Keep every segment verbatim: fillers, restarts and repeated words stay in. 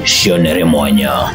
Cionere mwanya.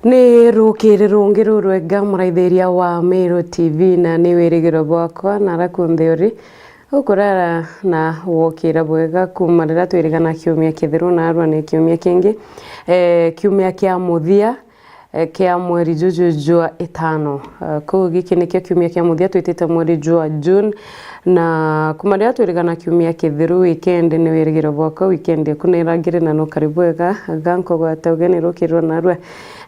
Ni rukiri rungi rurwega, muraithiria wa Meru T V, na ni wirigiro bwakwa nara kunthe uri ukurara na wokira bwega kuma riria twirigana kiumia kithiru, narua ni kiumia kingi, eh, kiumia kia muthia, eh, kia mweri juju jwa itano. Eh, kuu giki nikio kiumia kia muthia twitite mweri jwa June, na kuma riria twirigana kiumia kithiru, weekend ni wirigiro bwakwa, weekend eku ni irangiri na nukari bwega, ga nkogwata ugeni rukirwa narua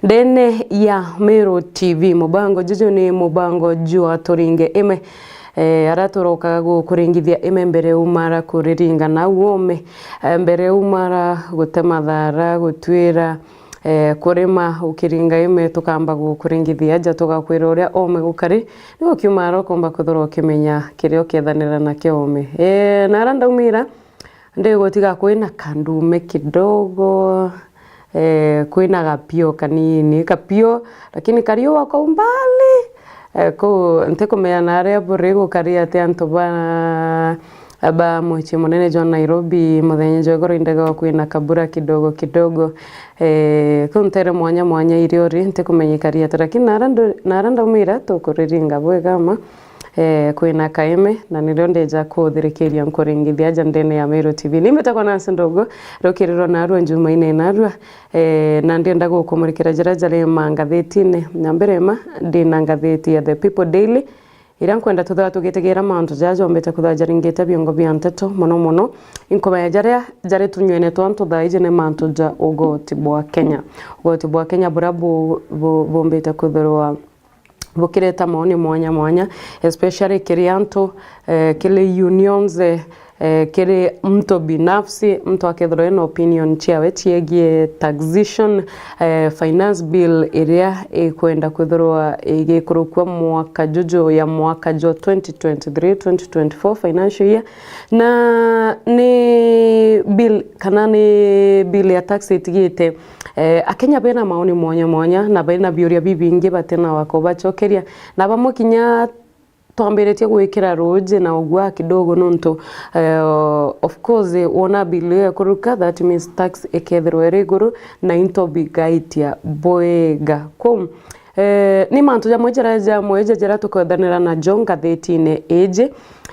ndene ya Meru T V. Mubango juju ni mubango jwa turinge ime, eh, aria turokaga gukuringithia ime mbere umara kuriringa nau ome, eh, mbere umara gutema thara, gutwira, eh, kurima ukiringa ime, tukamba gukuringithia aja, tugakwira uria ome gukari, ni gukiuma ara ukomba kwithirwa ukimenya kiria ukiethanira nakio ome. Eh, nara ndaumira, ndigutiga kwina kandume kidogo, eh, kwina gapio kanini, kapio, lakini kariua kwa umbali. Eh, kuu ntikumenya naria buri gukari atia antu ba, ba mucii munene jwa Nairobi, muthenya jwa igoro indegwa kwina kabura kidogo kidogo. Eh, kuu ntere mwanya mwanya irio ri, ntikumenyeka rieta, lakini nara ndu-, nara ndaumira tukuriringa bwega ma, eh, kwina kaime, na nirio ndeja kuthirikiria nkuringithia aja ndene ya Meru T V. Ni mbitagwa Nancy Ndogo, rukirirwa narua Njumaine narua, eh, na ndienda gukumurikira jira jari mangathetine. Na mbere ma, ndina ngatheti ya The People Daily, iria nkwenda tuthirwa tugitegeera mantu jaria jombite kwithirwa jaringite biongo bia nteto mono mono. Inkumenya jaria jari tunywene twa antu thaa iji ni mantu ja ugoti bwa Kenya. Ugoti bwa Kenya buria bu-, bu-, bumbite kwithirwa bukireta maoni mwanya mwanya, especially kiri antu, eh, kiri unions, eh, eh, kiri mtu binafsi, mtu akethirwa ena opinion ciawe ciegie taxation, eh, finance bill iria ikwenda kwithirwa igikurukua mwaka juju ya mwaka jwa twenty twenty-three, twenty twenty-four financial year. Na ni bill, kana ni bill ya tax itigite, eh, Akenya bena maoni mwanya mwanya na bena biuria bibingi batena wa kubacokeria, na bamwe kinya twambiritie gwikira ruuji na ugwaa kidogo, nontu, eh, of course, wona bill iyo ikuruka, that means tax ikethirwa iri iguru na into bigaitia bwega. Kou, eh, ni mantu jamwe jaria, jamwe ja jaria tukwethanira najo ngathetine iji,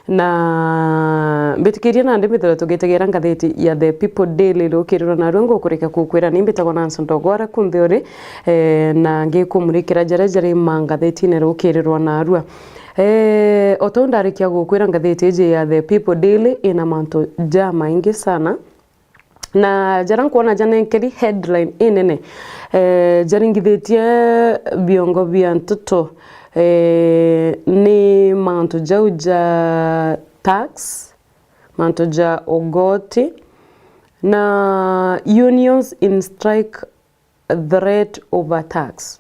na mbitikirie nandi mbithirwe tugitegera ngatheti ya The People Daily rukirirwa narua. Ngukurika kukwira ni mbitagwa Nancy Ndogo, aria kunthe uri, eh, na ngikumurikira jaria jari mangathetine rukirirwa narua. Eh, o tau ndarikia gukwira, ngatheti iji ya The People Daily ina mantu jamaingi sana. Na jaria nkwona janenkeri headline inene, eh, jaringithitie biongo bia nteto, eh, ni mantu jau ja tax, mantu ja ugoti, na unions in strike threat over tax.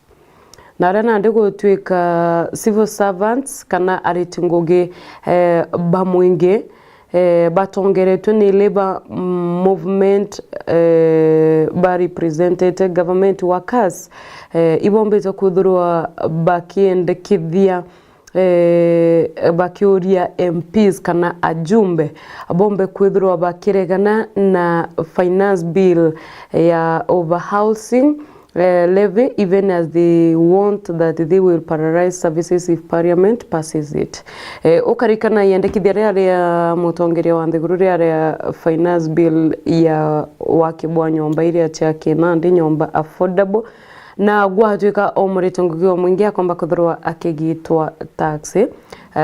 Na aria nandi gutwika civil servants kana ariti ngugi, eh, ba mwingi, eh, batongeretwe ni Labour Movement, eh, ba representete government workers, eh, ibombite kwithirwa bakiendekithia, eh, bakiuria M Ps kana ajumbe bombe kwithirwa bakiregana na finance bill ya overhauling, eh, levy, even as they want that they will paralyze services if parliament passes it. Eh, ukarikana yendekithia riaria mutongeria wa nthiguru riaria finance bill ya waki bwa nyomba iria cia kinandi, nyomba affordable, na gwatuika o murite ngugi o mwingi akomba kwithirwa akigitwa tax, eh,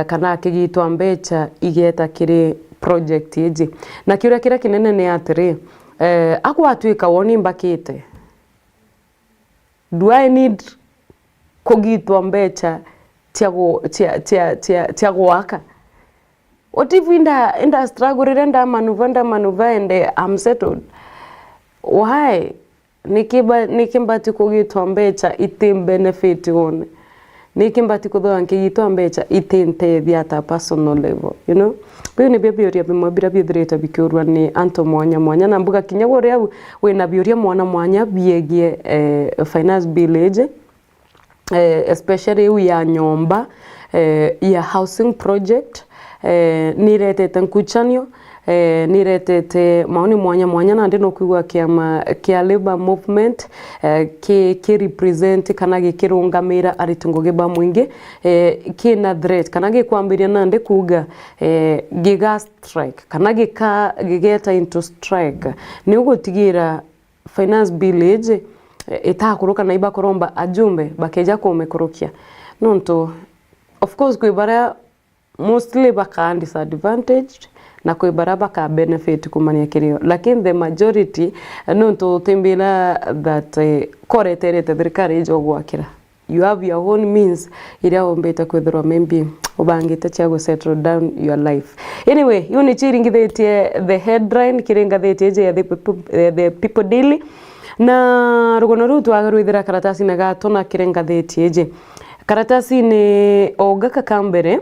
kana akigitwa mbecha igeta kiri project iji. Na kiuria kiria kinene ni atiri, eh, agwatuika woni mbakite, do I need kugitwa mbecha cia gu-, cia, cia, cia, cia gwaka? What if inda, inda struggle riria ndamanuva, ndamanuva and, eh, I'm settled? Why? Niki ba-, niki mbati kugitwa mbecha iti benefit one? Niki mbati kuthirwa nkigitwa mbecha iti ntethia at a personal level, you know? Biu nibio biuria bimwe biria bithirite bikiurwa ni antu mwanya mwanya, na mbuga kinya guria u-, wina biuria mwana mwanya biegie, eh, finance bill iji, eh, especially iu ya nyomba, eh, ya housing project, eh, niretete nkuchanio, eh, niretete maoni mwanya mwanya, nandi no kwigua kiama kia Labour Movement, eh, ki, ki represent kana gikirungamira ariti ngugi ba mwingi, eh, kina threat kana gikwambiria nandi kuuga, eh, giga strike kana gika, gigeta into strike, ni ugutigira finance bill iji, eh, itakuruka na ibakuromba ajumbe bakeja kumikurukia. Nontu, of course, kwi baria mostly bakaa disadvantaged na kwi baria bakaa benefit kumania kirio, lakini the majority, eh, nontu utimbira that, eh, koreterete thirikari ija ugwakira. You have your own means iria umbite kwithirwa maybe ubangite cia gu settle down your life. Anyway, iu nicio iringithitie the headline kiri ngathiti iji ya The People, eh, The People Daily. Na rugono ruu twagarwithira karatasine ga tuna kiri ngathiti iji. Karatasine o gaka ka mbere,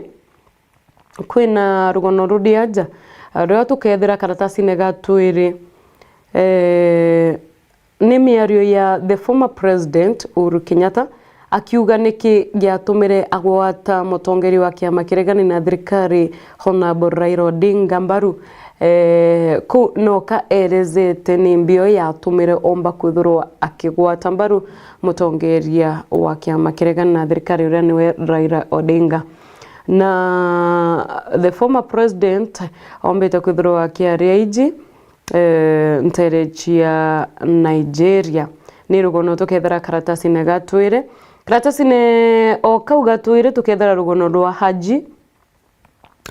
kwina rugono ruria aja, ruria tukethira karatasine ga twiri, eh, ni miario ya the former president Uhuru Kenyatta, akiuga niki giatumire agwata mutongeria wa kiama kiregani na thirikari, Honorable Raila Odinga, mbaru. Eh, ku noka erezete ni mbio yatumire omba kwithirwa akigwata mbaru mutongeria wa kiama kiregani na thirikari, uria niwe Raila Odinga. Na the former president ombite kwithirwa akiaria iji, eh, ntere cia Nigeria. Ni rugono tukethira karatasine ga twiri. Karatasine o kau ga twiri tukethira rugono rwa Haji.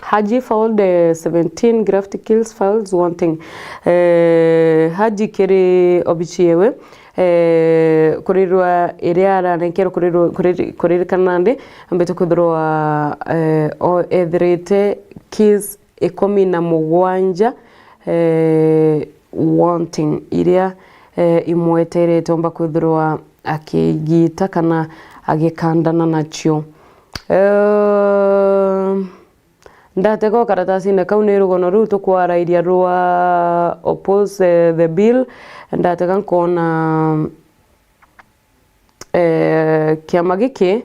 Haji filed, eh, seventeen graft kills files wanting. Eh, Haji kiri obici yewe, eh, kurirwa iria aranenkerwe kurirwa, kurir-, kuririkana nandi, ambite kwithirwa, eh, o-, ethirite kills ikumi na mugwanja, eh, wanting, iria, eh, imweterete omba kwithirwa akigita kana agikandana nacio. Eh, ndatega o karatasine kau ni rugono ruu tukwarairia rwa oppose, eh, the bill, ndatega nkona, eh, kiama giki,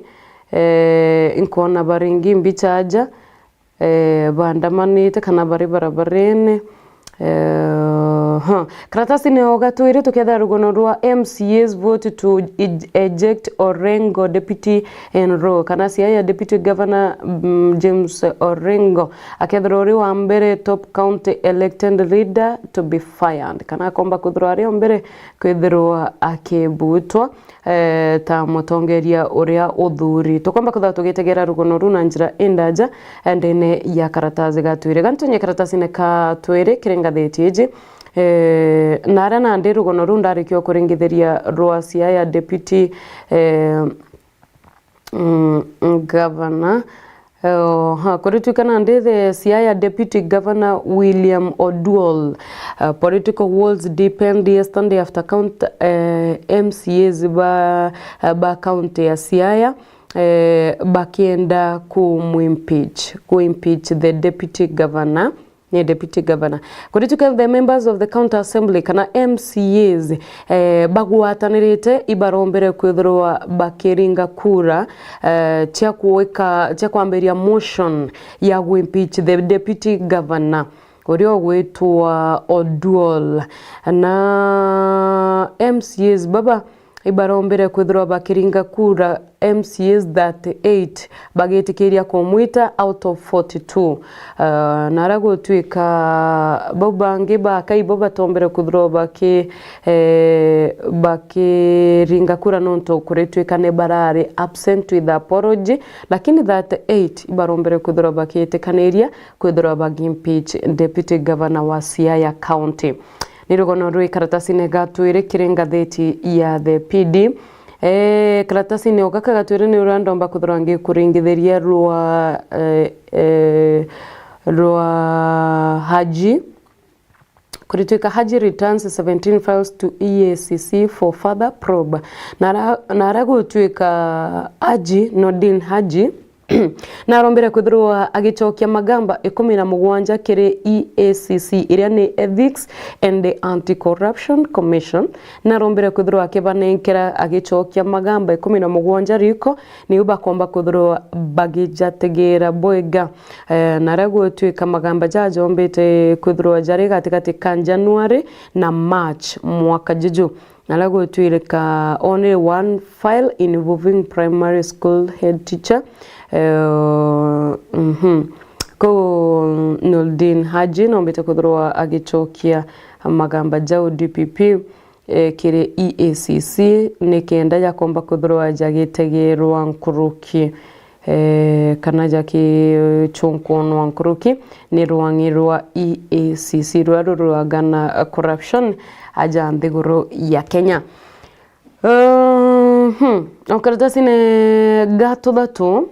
eh, nkona baringi mbicha aja, eh, baandamanite kana bari barabarene. Eh, ha. Karatasine o ga twiri tukethira rugono rwa M C As vote to ej-, eject Orengo, Deputy N R O, kana Siaya Deputy Governor, mm, James Orengo, akethirwa uri wa mbere top county elected leader to be fired, kana akomba kwithirwa ari o mbere kwithirwa akibutwa, eh, ta mutongeria uria uthuri. Tukomba kwithirwa tugitegera rugono ruu na njira indaja, eh, ndene ya karatathi ga twiri. Gantonye karatasine ka twiri kiri ngathiti iji, eh, na aria nandi rugono ruu ndarikia kuringithiria rwa Siaya Deputy, eh, mm, Governor. Eh, ha, kuritwika nandi the Siaya Deputy Governor William Oduol, eh, political woes deepened yesterday after count-, eh, M C As ba, eh, ba county ya Siaya, eh, bakienda kumwimpeach, kuimpeach the Deputy Governor. ni deputy governor. Kurituka the members of the county assembly kana M C As, eh, bagwatanirite ibarombere kwithirwa bakiringa kura, eh, cia kuweka, cia kwambiria motion ya gu impeach the deputy governor uria ugwitwa Oduol. Na M C As baba ibarombere kwithirwa bakiringa kura M C As thirty-eight bagitikiria kumwita out of forty-two. Uh, na aria gutwika bau bangi baka ibo batombere kwithirwa baki, eh, bakiringa kura nontu kuritwika ni barari absent with apology, lakini thirty-eight ibarombere kwithirwa bakitikaniria kwithirwa bagi impeach deputy governor wa Siaya County. Ni rugono rwi karatasine ga twiri kiri ngatheti ya The P D. Eh, karatasine o gaka ga twiri ni ruria ndomba kwithirwa ngikuringithiria rwa, eh, eh, rwa Haji. Kuritwika Haji returns seventeen files to E A C C for further probe. Na ara, na ara gutwika Haji, Nordin Haji, narombire kwithirwa agicokia magamba ikumi na mugwanja kiri E A C C, iria ni Ethics and Anti-Corruption Commission. Narombire kwithirwa akibanenkera agicokia magamba ikumi na mugwanja riko, niu bakomba kwithirwa bagijategera bwega. Eh, na aria gutwika magamba jaja ombite kwithirwa jari gatigati ka January na March mwaka juju. Na aria gutwirika only one file involving primary school head teacher. Eh, mhm. Kou Noordin Haji nombite kwithirwa agicokia magamba jau D P P, eh, kiri E A C C, nikenda jakomba kwithirwa jagitegerwa nkuruki, eh, kana jakicunkunwa nkuruki ni rwang'i rwa E A C C, ruria rurwagana corruption aja nthiguru ya Kenya. Mhm. O karatasine ga tuthatu,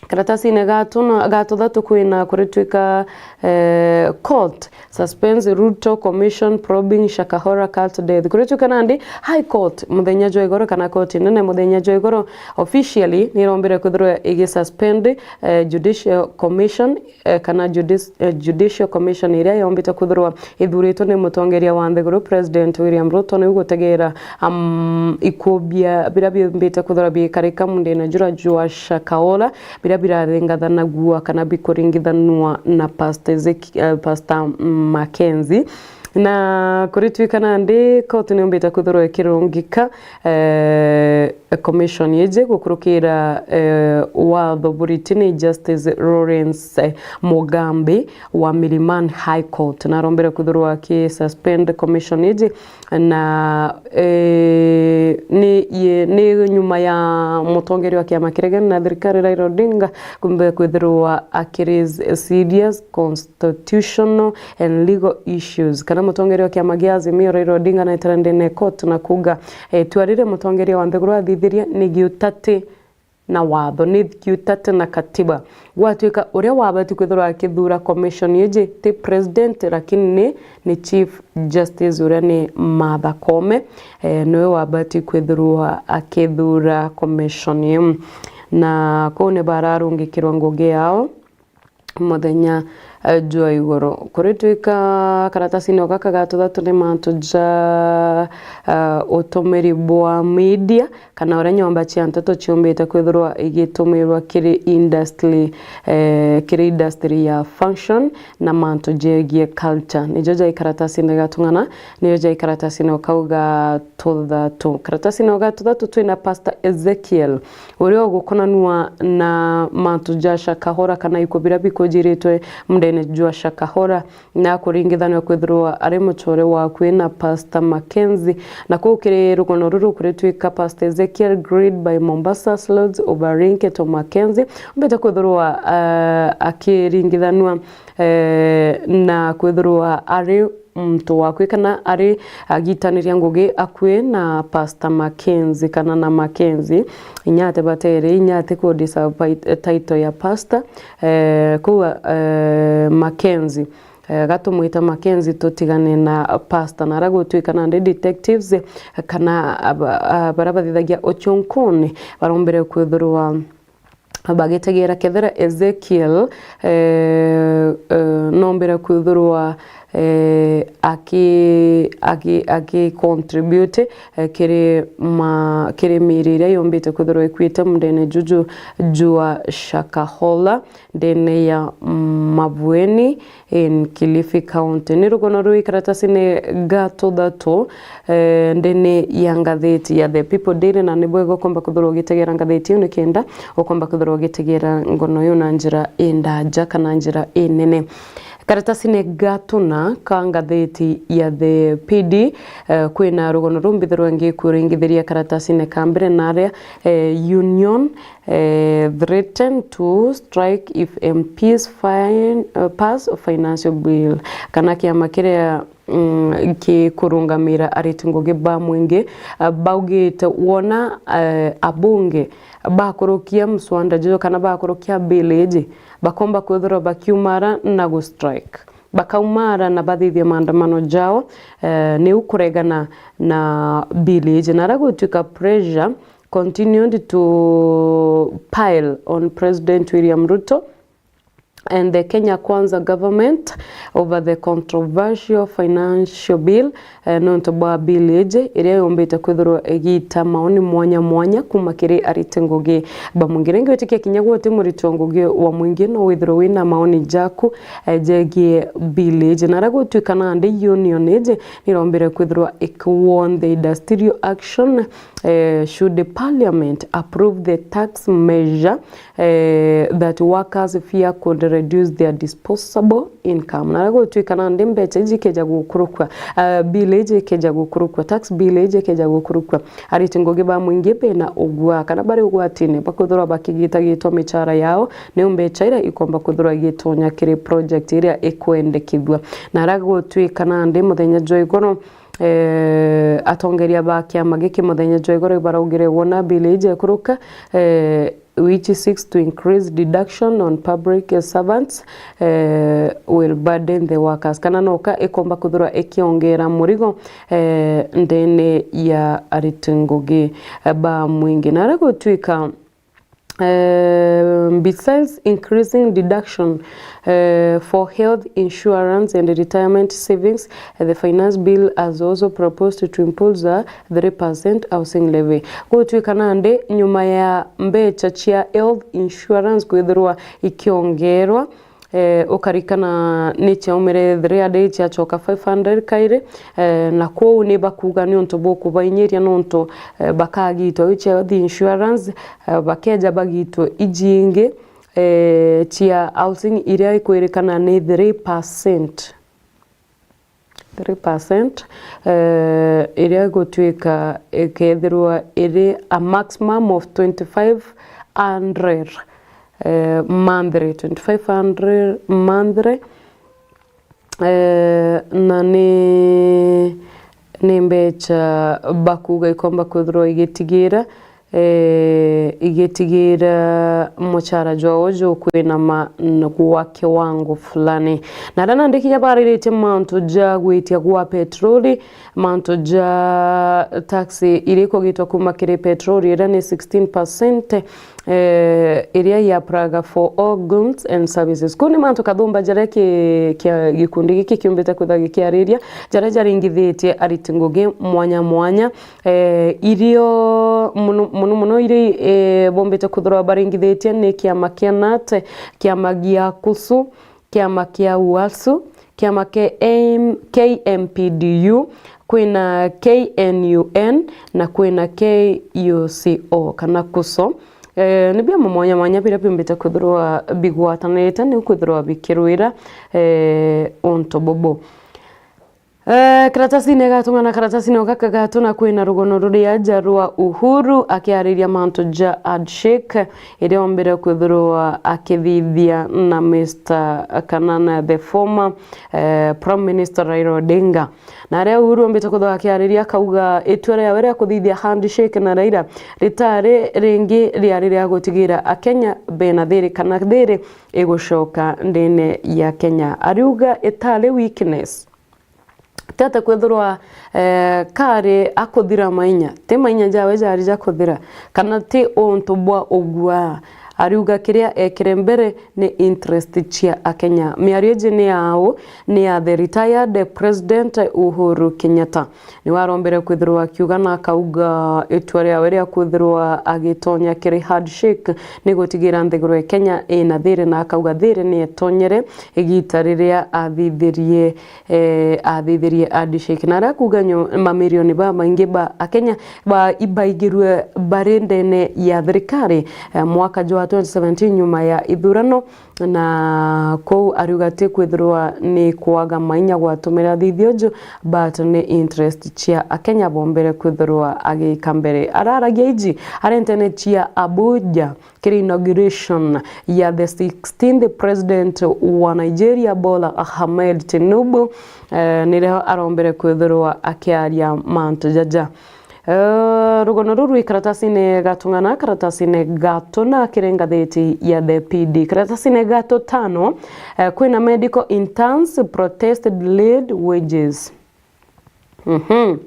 karatasine ga tuna, ga tuthatu kwina kuritwika, eh, court suspends Ruto Commission probing Shakahora cult death. Kuritwika nandi High Court muthenya jwa igoro, kana koti nene muthenya jwa igoro, officially nirombire kwithirwa igisuspend, eh, Judicial Commission, eh, kana Judis-, eh, Judicial Commission iria yombite kwithirwa ithuritwe ni mutongeria wa nthiguru President William Ruto, niu gutegera, um, ikubia biria biombite kwithirwa bikarika mundene jura jwa Shakahola, biria birathingathanagua kana bikuringithanua na Pastor Ezek-, eh, Pastor Mackenzie. Na kuritwika nandi koti niumbite kwithirwa ikirungika, eh, commission iji gukurukira, eh, watho buriti ni Justice Lawrence, eh, Mugambi wa Milimani High Court. Narombire kwithirwa aki suspend commission iji na, eh, ni, ye, ni nyuma ya mutongeria wa kiama kiria na thirikari Raila Odinga kumbe kwithirwa aki raise serious constitutional and legal issues, kana mutongeria wa kiama gia Azimio Raila Odinga naetera ndene court na kuuga, eh, itua riri mutongeria wa nthiguru athithirie ni giutati na watho, ni giutati na katiba. Gwatwika uria wabati kwithirwa akithura commission iji ti president, lakini ni, ni Chief Justice uria ni Martha Koome, eh, niwe wabati kwithirwa akithura commission iu. Na kuu ni bararungikirwa ngugi yao muthenya, eh, jwa igoro. Kuritwika karatasine o gaka ga tuthatu ni mantu ja, eh, utumiri bwa media, kana uria nyomba cia nteto ciumbite kwithirwa igitumirwa kiri industry, eh, kiri industry ya function na mantu jegie culture. Nijo jai karatasine ga tung'ana, nijo jai karatasine o kau ga tuthatu. Karatasine o ga tuthatu twina Pastor Ezekiel, uria ugukonanua na mantu ja Shakahora kana iko biria bikujiritwe mundene jwa Shakahora, na kuringithanua kwithirwa ari mucore wakui na Pastor Mackenzie. Na kuu kiri rugono ruru kuritwika Pastor Ezekiel, grilled by Mombasa Slots over Rinketo Mackenzie, umbite kwithirwa, eh, akiringithanua, eh, na kwithirwa ari muntu wakui kana ari agitaniria ngugi akui na Pastor Mackenzie kana na Mackenzie. Inya ati batere, inya ati ku deserve title ya pastor, eh, kuu, eh, Mackenzie. Eh, gatumwita Mackenzie tutigane na pastor. Na aria gutwika nandi detectives kana aba-, a-, baria bathithagia uchunkuni barombire kwithirwa bagitegera kethira Ezekiel, eh, eh, nombire kwithirwa, eh, aki, aki, aki contribute, eh, kiri ma, kiri miiri iria yombite kwithirwa ikuite mundene juju jwa Shakahola ndene ya Mavueni in Kilifi County. Ni rugono rwi karatasine ga tuthatu, eh, ndene ya ngatheti ya The People Daily, na ni bwega ukomba kwithirwa ugitegera ngatheti iu nikenda ukomba kwithirwa ugitegera ngono iu na njira indaja kana njira inene. Karatasine ga tuna ka ngatheti ya The P D, eh, kwina rugono rumbithirwa ngikuringithiria karatasine ka mbere naria, eh, union, eh, threaten to strike if M Ps fine, eh, pass financial bill. Kana kiama kiria, mm, gikurungamira ariti ngugi ba mwingi, eh, baugite wona, eh, abunge bakurukia mswada juju kana bakurukia bill iji, bakomba kwithirwa bakiumara na gu strike. Bakaumara na bathithia maandamano jao, eh, niu kuregana na bill iji. Na aria gutwika pressure continued to pile on President William Ruto and the Kenya Kwanza government over the controversial financial bill, eh, nontu bwa bill iji iria yumbite kwithirwa igita maoni mwanya mwanya kuma kiri ariti ngugi ba mwingi. Ringi witikia kinya guti muriti wa ngugi wa mwingi no withirwe wina maoni jaku, eh, jegie bill iji. Na aria gutwika nandi union iji nirombire kwithirwa ikiwon the industrial action, eh, should the parliament approve the tax measure, eh, that workers fear could reduce their disposable income. Na aria gutwika nandi mbecha iji ikeja gukurukua, eh, bill iji ikeja gukurukua, tax bill iji ikeja gukurukua, ariti ngugi ba mwingi bena ugwa kana bari ugwatine bakwithirwa bakigitagitwa michara yao, niu mbecha iria ikomba kwithirwa igitonya kiri project iria ikwendekithua. Na aria gutwika nandi muthenya jwa igoro, eh, atongeria ba kiama giki muthenya jwa igoro ibaraugire wona bill iji ikuruka, eh, which seeks to increase deduction on public servants, eh, will burden the workers. Kana noka ikomba kwithirwa ikiongera murigo, eh, ndene ya ariti ngugi, eh, ba mwingi. Na aria gutwika, eh, besides increasing deduction, eh, for health insurance and retirement savings, eh, the finance bill has also proposed to impose a three percent housing levy. Gutwika nandi nyuma ya mbecha cia health insurance kwithirwa ikiongerwa, eh, ukarikana ni ciaumire three hundred ciacoka five hundred kairi, eh, na kwou ni bakuga ni untu bukubainyiria nontu, eh, bakagitwa iu cia health insurance, eh, bakeja bagitwe iji ingi, eh, cia housing iria ikwirikana ni three percent. Three percent, eh, iria igutwika ikethirwa iri a maximum of twenty-five hundred, eh, monthly, twenty-five hundred monthly, eh, na ni, ni mbecha bakuga ikomba kwithirwa igitigira, eh, igitigira muchara jwao jukwinama n-, gwa kiwango fulani. Na aria nandi kinya bariritie mantu ja gwitia gwa petroli, mantu ja taxi iria ikugitwa kuma kiri petroli iria ni sixteen percent, eh, iria yapuraga for all goods and services. Kuu ni mantu kathumba jaria ki-, kia gikundi giki kiumbite kwithirwa gikiariria, jaria jaringithitie ariti ngugi mwanya mwanya. Eh, irio muno, muno, muno iria, eh, bombite kwithirwa baringithitie ni kiama kia nat, kiama gia kusu, kiama kia uasu, kiama kia M-, K M P D U, kwina K N U N, na kwina K U C O, kana kuso. Eh, ni biama mwanya mwanya biria biumbite kwithirwa bigwatanirite ni kwithirwa bikirwira, eh, untu bubu. Eh, karatasine gatung'ana, karatasine o gaka gatuna kwina rugono ruria aja rwa Uhuru akiariria mantu ja handshake iria ombire kwithirwa akithithia na Mister kana na the former, eh, Prime Minister Raila Odinga. Na aria Uhuru ombite kwithirwa akiariria akauga itua riawe ria kuthithia handshake na Raila ritari ringi riari ria gutigira Akenya bena thiri kana thiri igucoka ndene ya Kenya. Ariuga itari weakness. Ti ati kwithirwa, eh, kari akuthira mainya, ti mainya jawe jari jakuthira, kana ti untu bwa ugua, Ariuga kiria ekire mbere ni interest cia Akenya. Miario iji ni ya au? Ni ya the retired President Uhuru Kenyatta. Niwe arombere kwithirwa akiuga na akauga itua riawe ria kwithirwa agitonya kiri handshake ni gutigira nthiguru ya Kenya ina thiri, na akauga thiri ni etonyere igita riria athithirie, eh, athithirie handshake. Na aria akuga nyo-, mamirioni bamaingi ba Akenya ba ibaigirwe bari ndene ya thirikari, eh, mwaka jwa twenty seventeen nyuma ya ithurano, na kou ariuga ti kwithirwa ni kwaga mainya gwatumire athithia uju, but ni interest cia Akenya bombere kwithirwa agika mbere. Araragia iji ari ntene cia Abuja kiri inauguration ya the sixteenth president wa Nigeria, Bola Ahmed Tinubu, eh, nirio arombere kwithirwa akiaria mantu jaja. Eh, rugono ruru rwi karatasine gatung'ana, karatasine gatuna kiri ngathiti ya The P D. Karatasine gatutano, eh, kwina medical interns protest delayed wages. Mhm.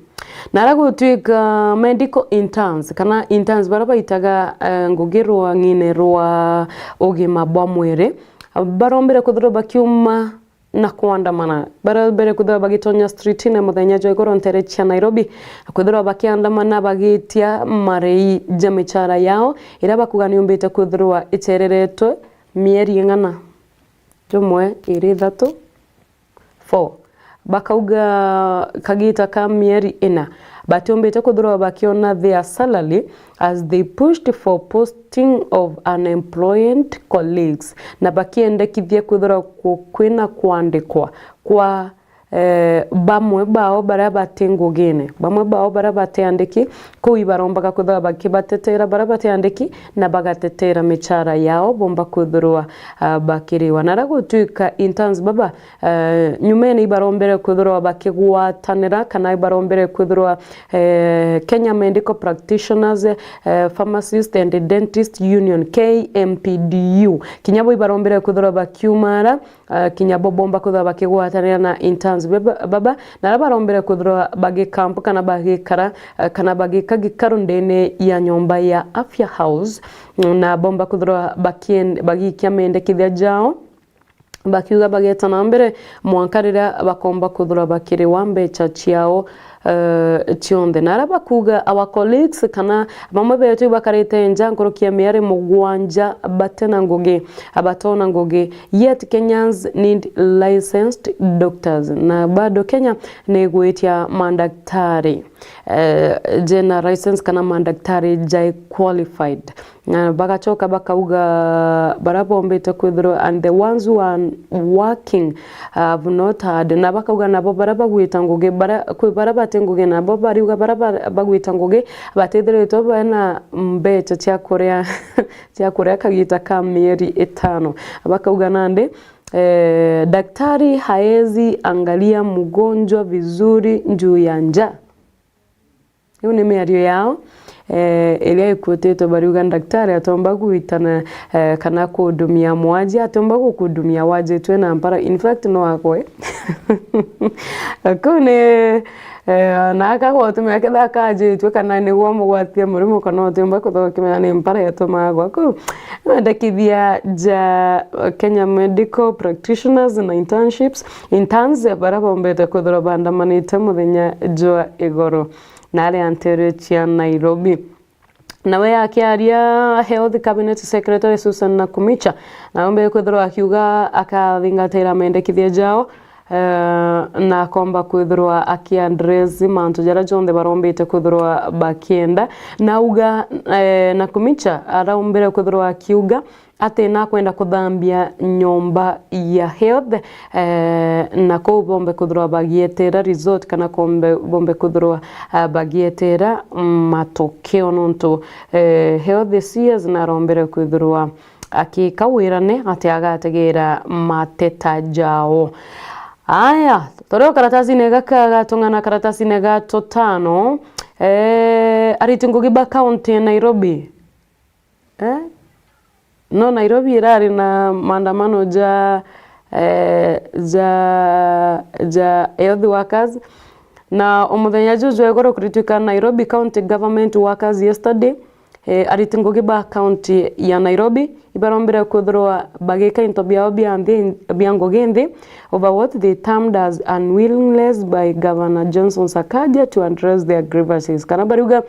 Na ara gutwika medical interns, kana interns bara baitaga, eh, ngugi rwang'ine rwa ugima bwa mwiri, barombire kwithirwa bakiuma na kwandamana. Bara mbere kwithirwa bagitonya streetine muthenya jwa igoro ntere cia Nairobi, kwithirwa bakiandamana bagitia marei ja michara yao, iria bakuga niumbite kwithirwa ichereretwe mieri ing'ana. Jumwe, iri, ithatu, four. Bakauga kagita ka mieri ina batiumbite kwithirwa bakiona their salary as they pushed for posting of unemployed colleagues, na bakiendekithia kwithirwa ku-, kwina kwandikwa kwa, eh, bamwe bao baria bati ngugine, bamwe bao baria batiandiki, kuu ibarombaga kwithirwa bakibatetera baria batiandiki, na bagatetera michara yao bomba kwithirwa, ah, bakiriwa. Na ara gutwika interns baba, eh, nyumene ibarombere kwithirwa bakigwatanira, kana ibarombere kwithirwa, eh, Kenya Medical Practitioners, eh, Pharmacist and Dentist Union, K M P D U. Kinya bo ibarombere kwithirwa bakiumara, eh, kinya bo bomba kwithirwa bakigwatanira na interns baba, baba, na ara barombere kwithirwa bagicamp kana bagikara, eh, kana bagika gikaru ndene ya nyomba ya Afya House, na bomba kwithirwa bakien-, bagikia mendekithia jao. Bakiuga bageta na mbere mwanka riria bakomba kwithirwa bakiriwa mbecha ciao, eh, cionthe. Na aria bakuga our colleagues kana bamwe betu bakarite nja nkuruki ya mieri mugwanja batena ngugi, abatona ngugi, yet Kenyans need licensed doctors. Na bado Kenya ni igwitia mandaktari, eh, jena license kana mandaktari jai qualified. Na bagacoka bakauga baria bombite kwithirwa, and the ones who are working have not had, na bakauga nabo baria bagwita ngugi, baria, kwi baria bati ngugi, nabo bariuga baria ba-, bagwita ngugi batithiritwe bena mbecha cia kuria, cia kuria kagita ka mieri itano. Bakauga nandi, eh, daktari haezi angalia mgonjwa vizuri juu ya njaa. Iu ni miario yao, eh, iria ikuutitwe bariuga daktari atomba gwitana, eh, kana kuudumia mwaji, atomba gukuudumia wajitwe na mpara. In fact, no akwe. Kuu ni, eh, na akagwatumia ketha akajitwe kana niguo amugwatie murimo, kana utimba kwithirwa ukimenya ni mpara yatumaa agwa. Kuu, mendekithia ja Kenya Medical Practitioners na internships, interns, baria bombite kwithirwa baandamanite muthenya jwa igoro na aria nteere cia Nairobi. Nawe akiaria Health Cabinet Secretary Susan Nakumicha, nawe mbere kwithirwa akiuga akathingatira mendekithia jao, eh, na akomba kwithirwa akiaddress mantu jaria jonthe barombite kwithirwa bakienda. Nauga, eh, Nakumicha araumbire kwithirwa akiuga ati nakwenda kuthambia nyomba ya health, eh, na kou bombe kwithirwa bagietera result kana kombe, bombe kwithirwa, ah, bagietera matokeo, nontu, eh, health C S narombere kwithirwa akika wirane ati agategera mateta jao. Aya, turi o karatasine gaka gatung'ana, karatasine ga tutano, eh, ariti ngugi ba county ya Nairobi. Eh? No Nairobi irari na maandamano ja, eh, ja, ja health workers. Na o muthenya juju jwa igoro kurituika Nairobi County Government workers yesterday, eh, ariti ngugi ba kaunti ya Nairobi ibarombire kwithirwa bagika into biao bia nthi, bia ngugi nthi, over what they termed as unwillingness by Governor Johnson Sakaja to address their grievances. Kana bariuga,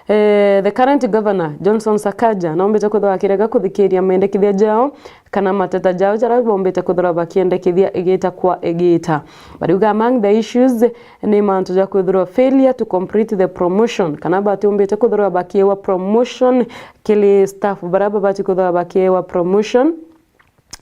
eh, the current governor, Johnson Sakaja, naombite kwithirwa akirega kuthikiria mendekithia jao kana mateta jao jaria bombite kwithirwa bakiendekithia igita kwa igita. Bariuga among the issues ni mantu ja kwithirwa failure to complete the promotion, kana batiumbite kwithirwa bakiewa promotion kiri staff baria babati kwithirwa bakiewa promotion.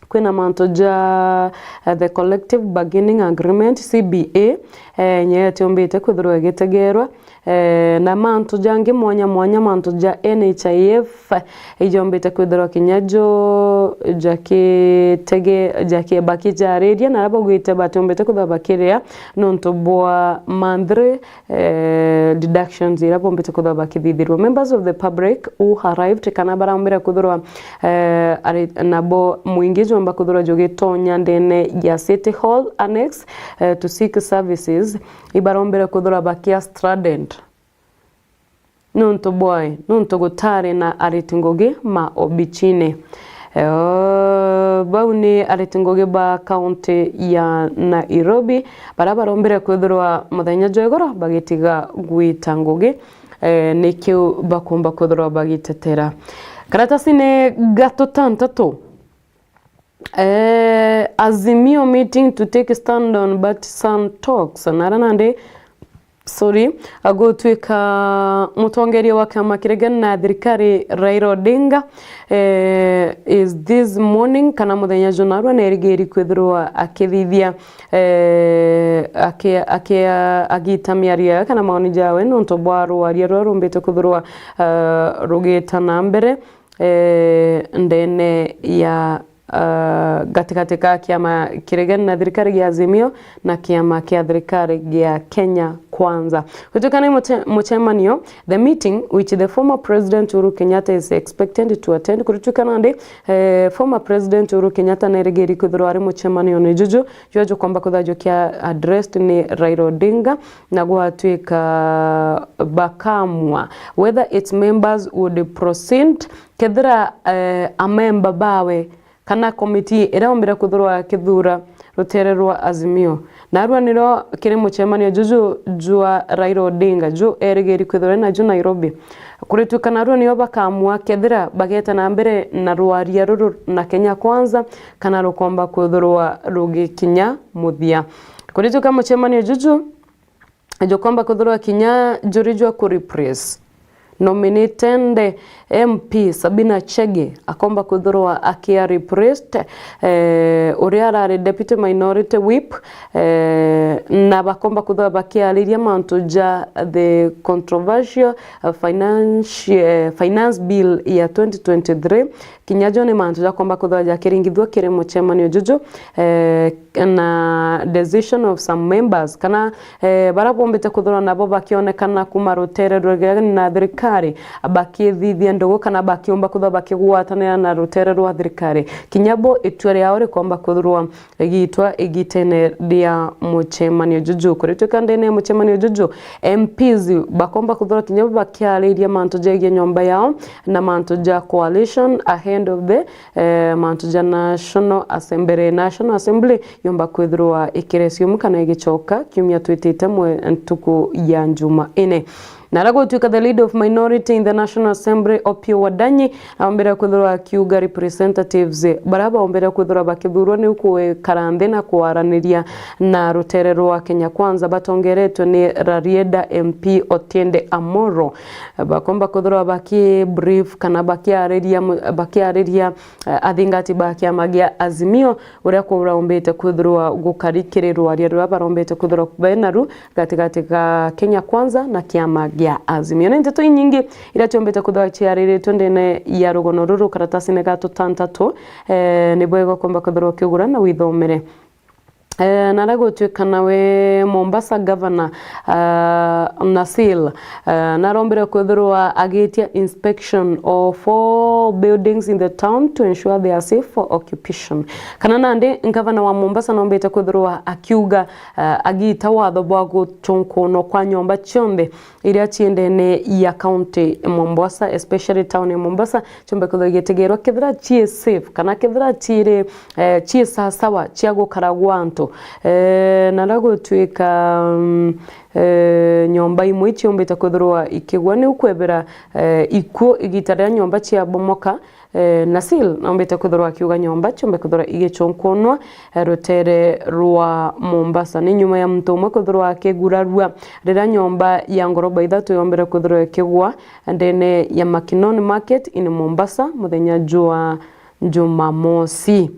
Kwina mantu ja, eh, the collective bargaining agreement, C B A, eh, nyeyo itiumbite kwithirwa igitegerwa, eh, na mantu jangi mwanya mwanya, mantu ja N H I F, ijombite kwithirwa kinya jo jakitege-, jaki-, bakijariria, na aria baugite batiumbite kwithirwa bakiria nontu bwa monthly, eh, deductions iria bombite kwithirwa bakithithirwa. Members of the public who arrived, kana baraumbire kwithirwa, eh, ari-, nabo mwingi jomba kwithirwa jugitonya ndene ya City Hall Annex, eh, to seek services, ibarombire kwithirwa bakia stranded. Nontu bwae? Nontu gutari na ariti ngugi ma obichine. Eh, bau ni ariti ngugi ba kaunti ya Nairobi, baria barombire kwithirwa muthenya jwa igoro bagitiga gwita ngugi, eh, nikiu bakumba kwithirwa bagitetera. Karatasine ga tutantatu, eh, Azimio meeting to take stand on Batson talks. Nara nandi, sorry, agutwika mutongeria wa kiama kiria na thirikari Raila Odinga, eh, is this morning, kana muthenya juu narua nerigiri kwithirwa akithithia, eh, aki-, aki-, agita miario yawe kana maoni jawe nontu bwa rwaria ruria rumbite kwithirwa, eh, rugita na mbere, eh, ndene ya, eh, gatigati ka kiama kiria na thirikari gia Azimio na kiama kia thirikari gia Kenya Kwanza. Gutuika ni muche-, muchemanio, the meeting which the former President Uhuru Kenyatta is expected to attend, kurituika nandi, eh, former President Uhuru Kenyatta nerigiri kwithirwa ari muchemanio ni juju, jwa jukomba kwithirwa jukia addressed ni Raila Odinga, na gwatuika bakamua whether its members would proceed, kethira, eh, amemba bawe kana komiti iria ombire kwithirwa akithura rutere rwa Azimio. Narua nirio kiri muchemanio juju jwa Raila Odinga, ju erigiri kwithirwa naju Nairobi. Kurituika narua nio bakamua kethira bageta na mbere na rwaria ruru na Kenya Kwanza, kana rukomba kwithirwa rugikinya muthia. Kurituika muchemanio juju jukomba kwithirwa kinya juri jwa ku replace nominated M P Sabina Chege akomba kwithirwa akia replaced, eh, uria arari Deputy Minority Whip, eh, na bakomba kwithirwa bakiariria mantu ja the controversial, eh, finance, eh, finance bill ya twenty twenty-three. Kinya jo ni mantu jakomba kwithirwa jakiringithua kiri muchemanio juju, eh, na decision of some members, kana, eh, baria bombite kwithirwa nabo bakionekana kuma rutere ruria na thirikari, bakithithia ndugu kana bakiumba kwithirwa bakigwatanira na rutere rwa thirikari. Kinya bo itua riao rikomba kwithirwa igitwa igitene ria muchemanio juju. Kurituika ndene ya muchemanio juju, M Ps bakomba kwithirwa kinya bo bakiariria mantu jegie nyomba yao na mantu ja coalition ahead of the, eh, mantu ja National Assembly. National Assembly yomba kwithirwa ikiresiumu kana igicoka kiumia twitite mwe ntuku ya Njumaine. Na aria gutuika the leader of minority in the National Assembly, Opiyo Wandanyi, aombire kwithirwa akiuga representatives baria baombire kwithirwa bakithurwa ni kwikara nthi na kwaraniria na rutere rwa Kenya Kwanza batongeretwe ni Rarieda M P Otiende Amollo. Bakomba kwithirwa baki brief kana bakiariria mu-, bakiariria, eh, athingati ba kiama gia Azimio uria kuraumbite kwithirwa gukari kiri rwaria ruria barombite kwithirwa benaru gatigati ga Kenya Kwanza na kiama gia Azimio. Ni ndeto inyingi iria ciombite kwithirwa ciariritwe ndene ya rugono ruru karatasine ga tutantatu, eh, ni bwega ukomba kwithirwa ukigura na withomere. Eh, naria gutwika nawe Mombasa Governor, eh, Nasil, eh, narombire kwithirwa agitia inspection of all buildings in the town to ensure they are safe for occupation. Kana nandi ngavana wa Mombasa nombite kwithirwa akiuga, eh, agita watho bwa guchunkunwa kwa nyomba cionthe iria ciendene ya county Mombasa, especially town ya Mombasa, ciombe kwithirwa igitigerwa kethira cii safe kana kethira ciri, eh, cii sasawa cia gukara gwa antu. Eh, naria gutwika, mm, eh, nyomba imwe iciumbite kwithirwa ikigwa niu kwebera, eh, ikuo igita riria nyomba ciabomoka, eh, Nasil naumbite kwithirwa akiuga nyomba ciumbe kwithirwa igicunkunwa, eh, rutere rwa Mombasa. Ni nyuma ya muntu umwe kwithirwa akigurarua riria nyomba ya ngoroba ithatu yombire kwithirwa ikigwa ndene ya Makinon Market in Mombasa muthenya jwa Jumamosi.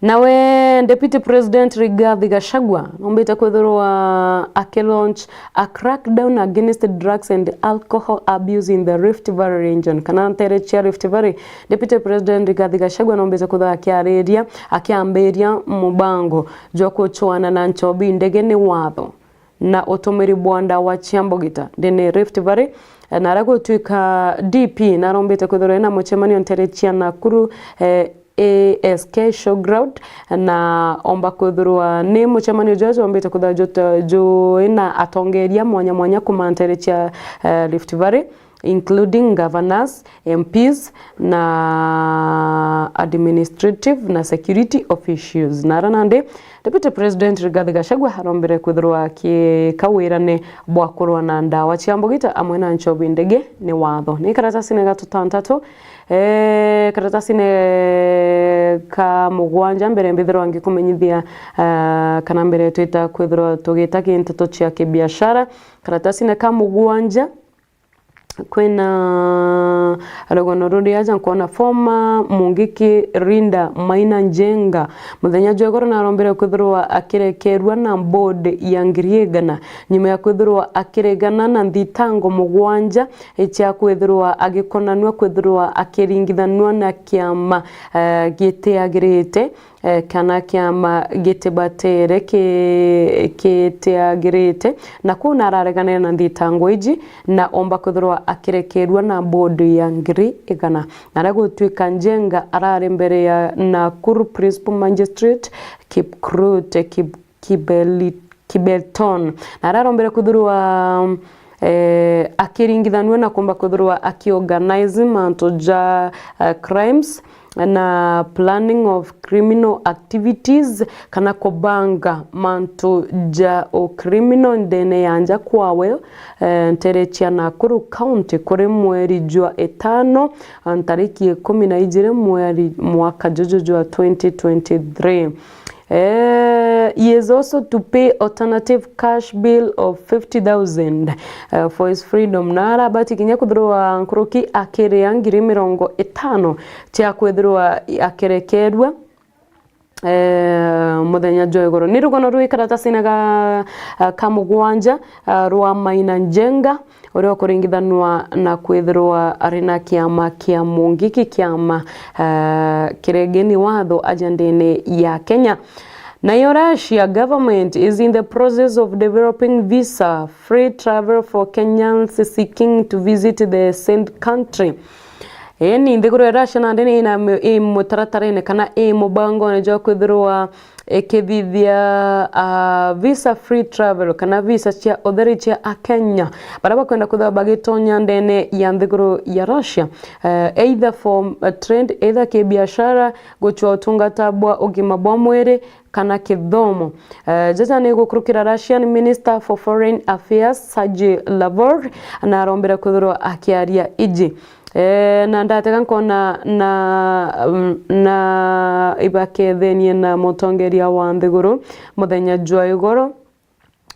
Nawe Deputy President Rigathi Gachagua naumbite kwithirwa akilaunch a crackdown against drugs and alcohol abuse in the Rift Valley region, kana ntere cia Rift Valley. Deputy President Rigathi Gachagua naumbite kwithirwa akiariria, akiambiria mubango jwa kuchwana na nchobi ndege ni watho na utumiri bwa ndawa cia mbugita ndene Rift Valley. Na aria gutwika D P narombite kwithirwa ena muchemanio ntere cia Nakuru, eh, A S K Showground, na omba kwithirwa ni muchemanio juria jombite kwithirwa juta-, jwina atongeria mwanya mwanya kuma ntere cia, eh, Rift Valley, including governors, M Ps na administrative na security officials. Na ara nandi Deputy President Rigathi Gachagua arombire kwithirwa akika wirane bwa kurwa na ndawa cia mbugita amwe na nchobi ndege ni watho. Ni karatasine ga tutantatu, eh, karatasine ka mugwanja mbere mbithirwa ngikumenyithia, ah, kana mbere twita kwithirwa tugita kinteto cia kibiashara. Karatasine ka mugwanja, kwina rugano ruri aja nkwona former Mungiki Rinda Maina Njenga muthenya jwa igoro narombire kwithirwa akirekerua na board ya ngiri igana nyuma ya kwithirwa akiregana na nthitango mugwanja cia kwithirwa agikonanua kwithirwa akiringithanua na kiama, eh, gitiagirite, eh, kana kiama gitibatere ki-, kitiagirite, na kuu narareganire na nthitango iji na omba kwithirwa akirekerua na board ya ngiri igana. Na aria gutwika Njenga arari mbere ya Nakuru Principal Magistrate Kipkrute Kip-, Kibeli-, Kibelton, na aria arombire kwithirwa, eh, akiringithanua na kumba kwithirwa akiorganize mantu ja, eh, crimes na planning of criminal activities, kana kubanga mantu ja ucriminal ndene ya nja kwawe, eh, ntere cia Nakuru County kuri mweri jwa itano, eh, ntariki ikumi na ijiri mweri, mwaka juju jwa twenty twenty-three. Eh, he is also to pay alternative cash bail of fifty thousand, eh, for his freedom. Na arabati kinya kwithirwa nkuruki akiria ngiri mirongo itano cia kwithirwa akirekerua, eh, muthenya jwa igoro. Ni rugano rwi karatasine ga, eh, ka mugwanja, eh, rwa Maina Njenga, uria ukuringithanwa na kwithirwa ari na kiama kia Mungiki, kiama, eh, kiregeni watho aja ndene ya Kenya. Nayo Russia government is in the process of developing visa free travel for Kenyans seeking to visit the said country. Eni, nthiguru ya Russia nandi ni ina mi-, i mutaratarene kana i mubangone jwa kwithirwa ikithithia, ah, visa free travel kana visa cia utheri cia Akenya baria bakwenda kwithirwa bagitonya ndene ya nthiguru ya Russia, eh, either for, eh, trade, either kibiashara, gucua utungata bwa ugima bwa mwiri kana kithomo. Eh, jaja ni gukurukira Russian Minister for Foreign Affairs Sergei Lavrov na arombire kwithirwa akiaria iji. Eh, na ndatega nkona na, mm, na ibakethenie na mutongeria wa nthiguru muthenya jwa igoro,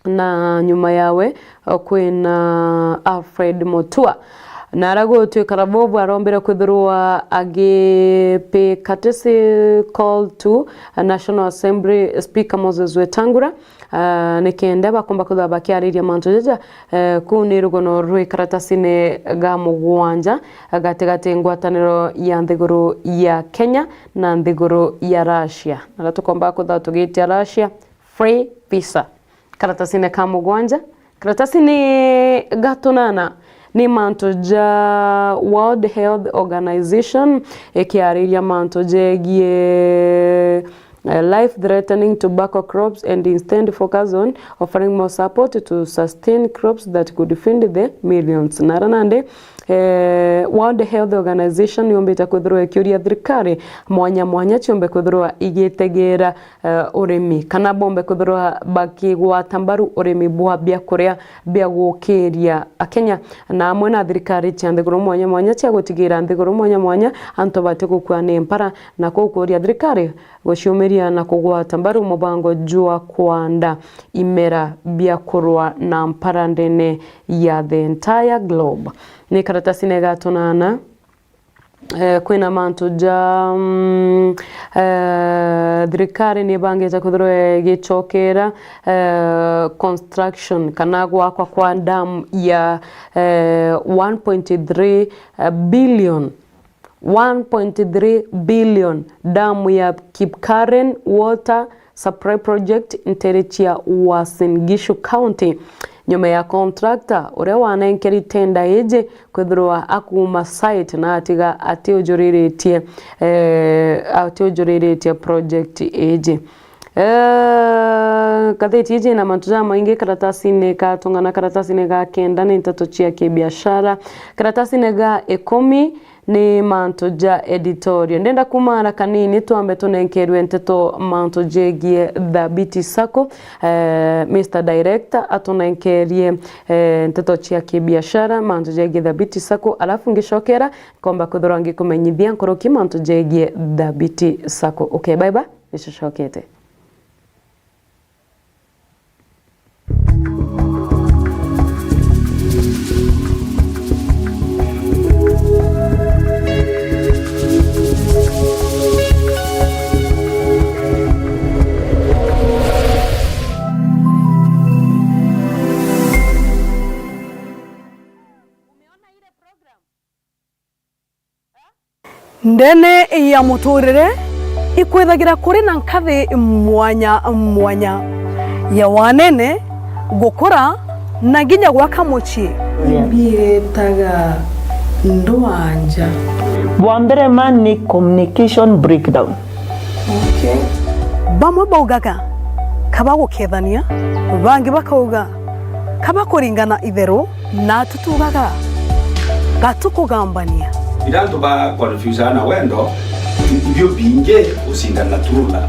na nyuma yawe, eh, kwina Alfred Mutua. Na ara gutwika Lavrov arombire kwithirwa agi pay courtesy call to a National Assembly Speaker Moses Wetangula, Ah, nikenda bakomba kwithirwa bakiariria mantu jaja, eh, kuu ni rugono rwi karatasine ga mugwanja, gatigati ngwataniro ya nthiguru ya Kenya na nthiguru ya Russia. Na tukomba kwithirwa tugitia Russia free visa. Karatasine ka mugwanja, karatasine ga tunana, ni mantu ja World Health Organization ikiariria mantu jegie, eh, life-threatening tobacco crops and instead focus on offering more support to sustain crops that could feed the millions. Nara nandi, eh, World Health Organization yumbite kwithirwa ikiuria thirikari mwanya mwanya ciumbe kwithirwa igitegera, eh, urimi, kana bombe kwithirwa bakigwata mbaru urimi bwa biakuria bia gukiria Akenya, na amwe na thirikari cia nthiguru mwanya mwanya cia gutigira nthiguru mwanya mwanya antu bati gukua ni mpara, na kukuria thirikari guciumiria na kugwata mbaru mubango jwa kwanda imera bia kurwa na mpara ndene ya the entire globe. Ni karatasine ga tunana, eh, kwina mantu ja, mm, eh, thirikari ni ibangite kwithirwa igicokera, eh, construction kana gwakwa kwa dam ya, eh, one point three billion, one point three billion dam ya Kipkaren Water Supply Project nteere cia Uasin Gishu County, nyuma ya contractor uria wanenkeri tenda iji kwithirwa akuuma site na atiga atiujuriritie, eh, atiujuriritie project iji. Eh, ngathiti iji ina mantu jamaingi karatasine ga tung'ana, karatasine ga kenda ni nteto cia kibiashara, karatasine ga ikumi ni mantu ja editorial. Ndenda kuuma ara kanini twambe tunenkerwe nteto mantu jegie Thabiti Sacco. Eh, Mister Director atunenkerie, eh, nteto cia kibiashara, mantu jegie Thabiti Sacco, alafu ngicokera nkomba kwithirwa ngikumenyithia nkuruki mantu jegie Thabiti Sacco. Okay, bye bye, nicocokete. Ndene ya muturire ikwithagira kuri na nkathi mwanya mwanya ya wanene, gukura na nginya gwaka mucii. Mbietaga ndwanja. Bwa mbere ma ni communication breakdown. Okay. Bamwe baugaga kaba gukethania, bangi bakauga kaba kuringana itheru, na tutugaga gatukugambania. Ira antu ba confuse na wendo, ibio bingi ucindana true love.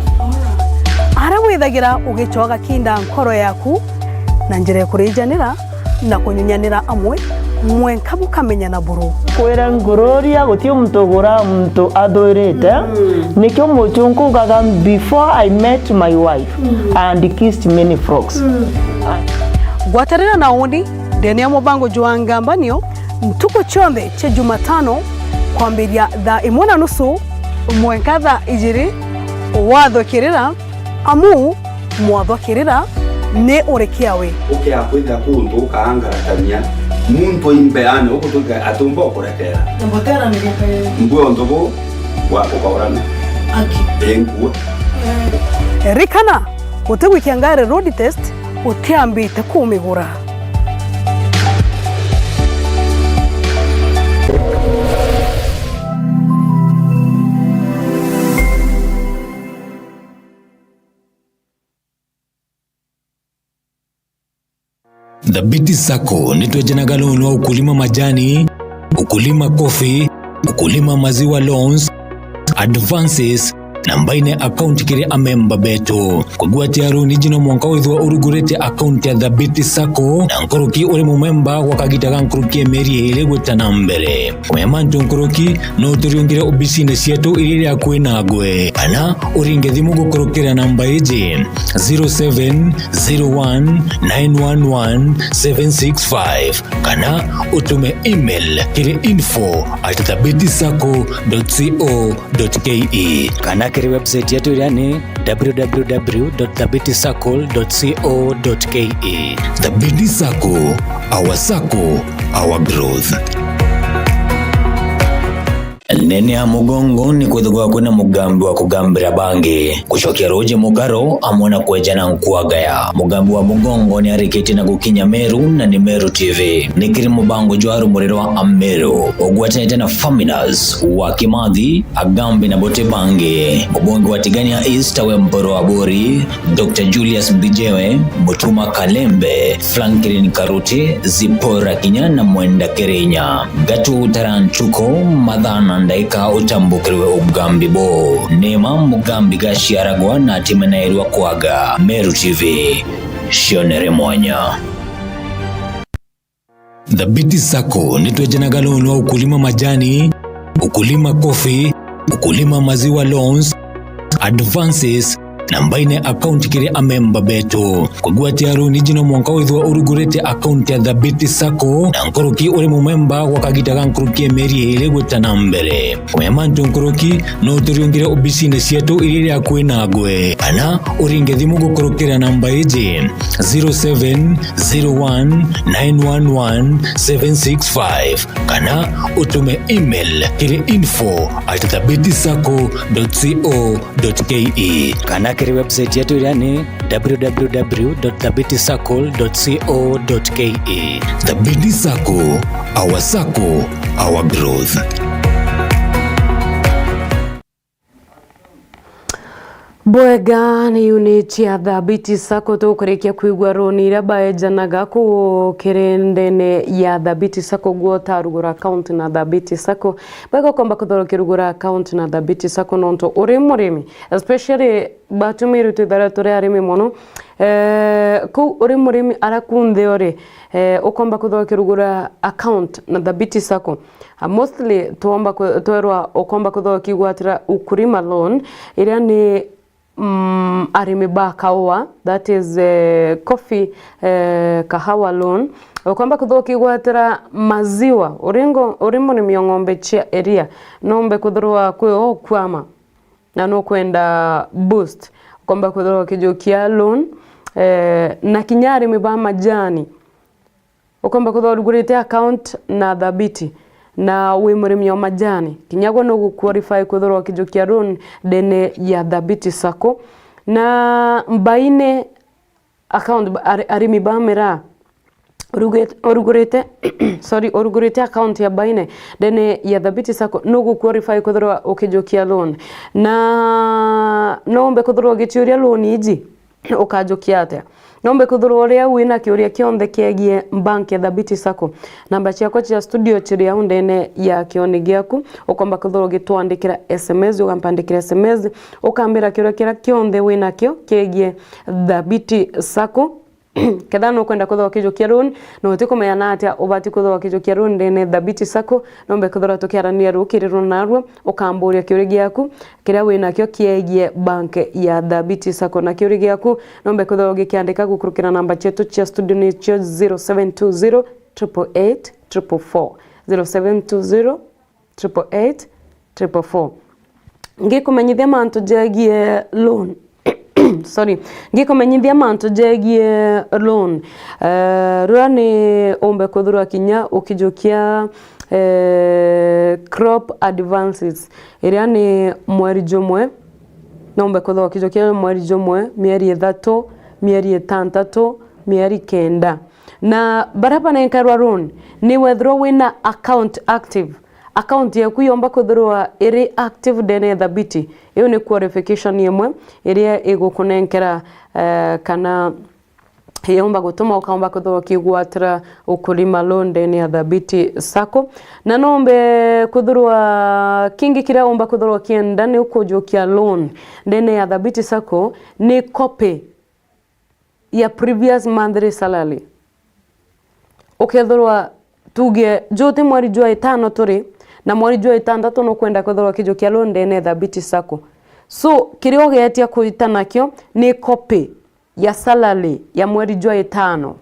Aria withagira ugicoga kinda nkoro yaku na njira ya kurijanira na kunyunyanira amwe, mwenka bukamenyana buru. Kwira ngururia guti muntu ugura muntu athwirite, mm, nikio muchunku ugaga, "Before I met my wife, mm, I had kissed many frogs." Mm. Gwatanira na uni ndene ya mubango jwa Ngambanio ntuku cionthe cia Jumatano kwambiria thaa imwe na nusu mwenka thaa ijiri, wathukirira amu mwathwa kirira ni urikia we. Ukia kwitha kuntu ukaangaratania muntu imbeane, ukutwika atumba ukurekera. Mbotera ni gete. Mbwe untu bu bwa kukaurana. Aki. Enkua. Rikana, utigwikia ngari road test utiambite kumigura. Thabiti Sacco ni twejanaga loan wa ukulima majani, ukulima coffee, ukulima maziwa loans, advances, na mbaine account kiri amemba betu. Kugwatia loan iji no mwanka withwa urugurite account ya Thabiti Sacco na nkuruki uri mumemba gwa kagita ga nkuruki ya mieri iiri gwita na mbere. Kumenya mantu nkuruki, no uturiungire obisine cietu iria iri akui naagwe, kana uringe thimu gukurukira namba iji, zero seven zero one nine one one seven six five, kana utume email kiri info at thabiti sacco dot co dot ke, kana kiri website yetu iria ni w w w dot thabiti circle dot co dot k e. Thabiti Sacco, our sacco, our growth. Nene ya mugongo ni kwithagwa kwina mugambi wa kugambira bangi, gucokia ruuji mukaro amwe na kwejana nkwagaya. Mugambi wa mugongo ni arikitie na gukinya Meru na ni Meru T V. Ni kiri mubango jwa rumuri rwa Ameru ugwatanite na Faminas wa Kimathi, Agambi na bote bangi. Mubunge wa Tigania East we Mporo Aburi, Doctor Julius Mbijewe, Mutuma Kalembe, Franklin Karuti, Zipora Kinya na Mwenda Kirinya. Gatu utara nchuko, mathaa na ndaika utambukirwe ugambi bo. Nema mugambi gaciaragwa na atimenairwa kwaga. Meru T V, cionere mwanya. Thabiti Sacco ni twejanaga loan wa ukulima majani, ukulima coffee, ukulima maziwa loans, advances, na mbaine account kiri amemba betu. Kugwatia loan iji no mwanka withwa urugurite account ya Thabiti Sacco na nkuruki uri mumemba gwa kagita ga nkuruki ya mieri iiri gwita na mbere. Kumenya mantu nkuruki, no uturiungire obisine cietu iria iri akui nagwe, kana uringe thimu gukurukira namba iji, zero seven zero one nine one one seven six five, kana utume email kiri info at thabiti sacco dot co dot k e, kana kiri website yetu iria ni w w w dot thabiti circle dot co dot k e. Thabiti Sacco, our sacco, our growth. Bwega, ni unit ya Thabiti Sacco tukurikia kwigua roni iria baejanaga ku kiri ndene ya Thabiti Sacco, gwo utarugura account na Thabiti Sacco. Bwega ukomba kuthora ukirugura account na Thabiti Sacco nontu uri murimi, especially batumiru twithara turi arimi mono. Eh, kuu uri murimi ara kunthe uri, eh, ukomba kuthora ukirugura account na Thabiti Sacco. Ah, mostly twomba ku-, twerwa ukomba kuthora ukigwatira ukulima loan, iria ni, mm, arimi ba kaua, that is, eh, coffee, eh, kahawa loan. Ukomba kuthora ukigwatira maziwa, uringo, uri murimi o ng'ombe cia iria, nombe kuthirwa kwi o kwama na nukwenda boost, ukomba kwithirwa ukijukia loan, eh, na kinya arimi ba majani, ukomba kwithirwa urugurite account na Thabiti, na wi murimi o majani, kinya gwe nugu qualify kwithirwa ukijukia loan ndene ya Thabiti Sacco. Na mbaine account ba-, ari-, arimi ba miraa, urugit-, urugurite, sorry, urugurite account ya mbaine ndene ya Thabiti Sacco, nugu qualify kwithirwa ukijukia loan. Na nombe kwithirwa ugitiuria loan iji, ukajukia atia? Nombe kwithirwa uria wina kiuria kionthe kiegie bank ya Thabiti Sacco, namba ciakwa cia studio ciri au ndene ya kioni giaku. Ukomba kwithirwa ugitwandikira S M S, ukampandikira S M S, ukambira kiuria kiria kionthe winakio kiegie Thabiti Sacco. Kethira nukwenda kwithirwa ukijukia loan, na utikumenya na atia ubati kwithirwa ukijukia loan ndene Thabiti Sacco, nombe kwithirwa tukiaraniria rukiri runa narua, ukamburia kiuria giaku kiria winakio kiegie bank ya Thabiti Sacco. Na kiuria giaku nombe kwithirwa ugikiandika gukurukira namba cietu cia studio, nicio zero seven two zero triple eight triple four, zero seven two zero triple eight triple four. Ngikumenyithia mantu jegie loan. Sorry. Ngikumenyithia mantu jegie loan. Eh, rura ni umbe kuthurwa kinya ukijukia, eh, crop advances, iria ni mweri jumwe. No umbe kuthurwa ukijukia mweri jumwe, mieri ithatu, mieri itantatu, mieri kenda. Na baria banenkerwa loan ni wethirwa wina account active. Account yaku yomba kwithirwa iri active ndene ya Thabiti. Iu ni qualification imwe iria igukunenkera, eh, kana yomba gutuma ukaomba kwithirwa ukigwatira ukulima loan ndene ya Thabiti Sacco. Na nombe kwithirwa kingi kiria umba kwithirwa ukienda ni ukujukia loan ndene ya Thabiti Sacco ni copy ya previous monthly salary. Ukethirwa tuge juti mweri jwa itano turi, na mweri jwa itantatu nukwenda kwithirwa ukijukia loan ndene ya Thabiti Sacco. So, kiria ugeetia kuita nakio ni copy ya salary ya mweri jwa itano.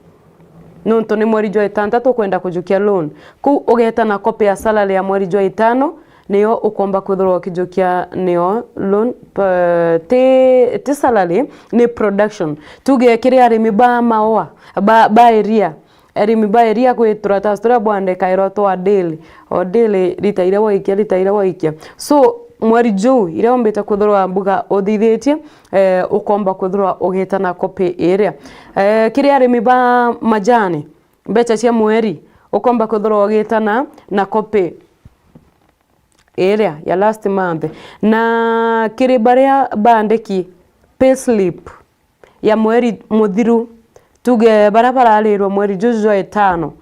Nontu ni mweri jwa itantatu ukwenda kujukia loan. Kuu ugeeta na copy ya salary ya mweri jwa itano, niyo ukomba kwithirwa ukijukia niyo loan, p-, ti, ti salary, ni production. Tuge kiri arimi ba maua, ba, ba iria, arimi ba iria kwi turatas turia bwandikairwa twa daily, o daily, rita iria waikia, rita iria waikia. So, mweri juu, iria umbite kwithirwa mbuga uthithitie, eh, ukomba kwithirwa ugitana copy iria. Eh, kiri arimi ba majani, mbeca cia mweri, ukomba kwithirwa ugitana na copy iria ya last month. Na kiri baria bandiki payslip ya mweri muthiru, tuge baria bararirwe mweri juju jwa itano,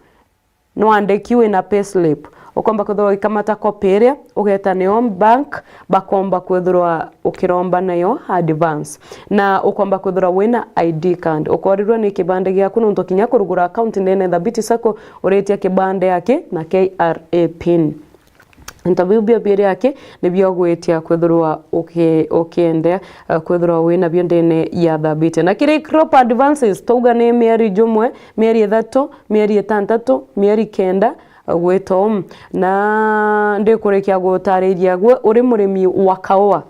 nwandiki wina payslip, ukomba kwithirwa ugikamata copy iria, ugeta niyo bank, bakomba kwithirwa ukiromba nayo advance. Na ukomba kwithirwa wina I D card. Ukorirwe ni kibande giaku, nontu kinya kurugura account ndene Thabiti Sacco, uritie kibande aki na K R A pin. Into biu bio biiri aki nibio ugwitia kwithirwa uki-, ukiendea, eh, kwithirwa winabio ndene ya Thabiti. Na kiri crop advances, twauga ni mieri jumwe, mieri ithatu, mieri itantatu, mieri kenda, gwita uu. Na ndikurikia gutariria gwe uri murimi wa kaua,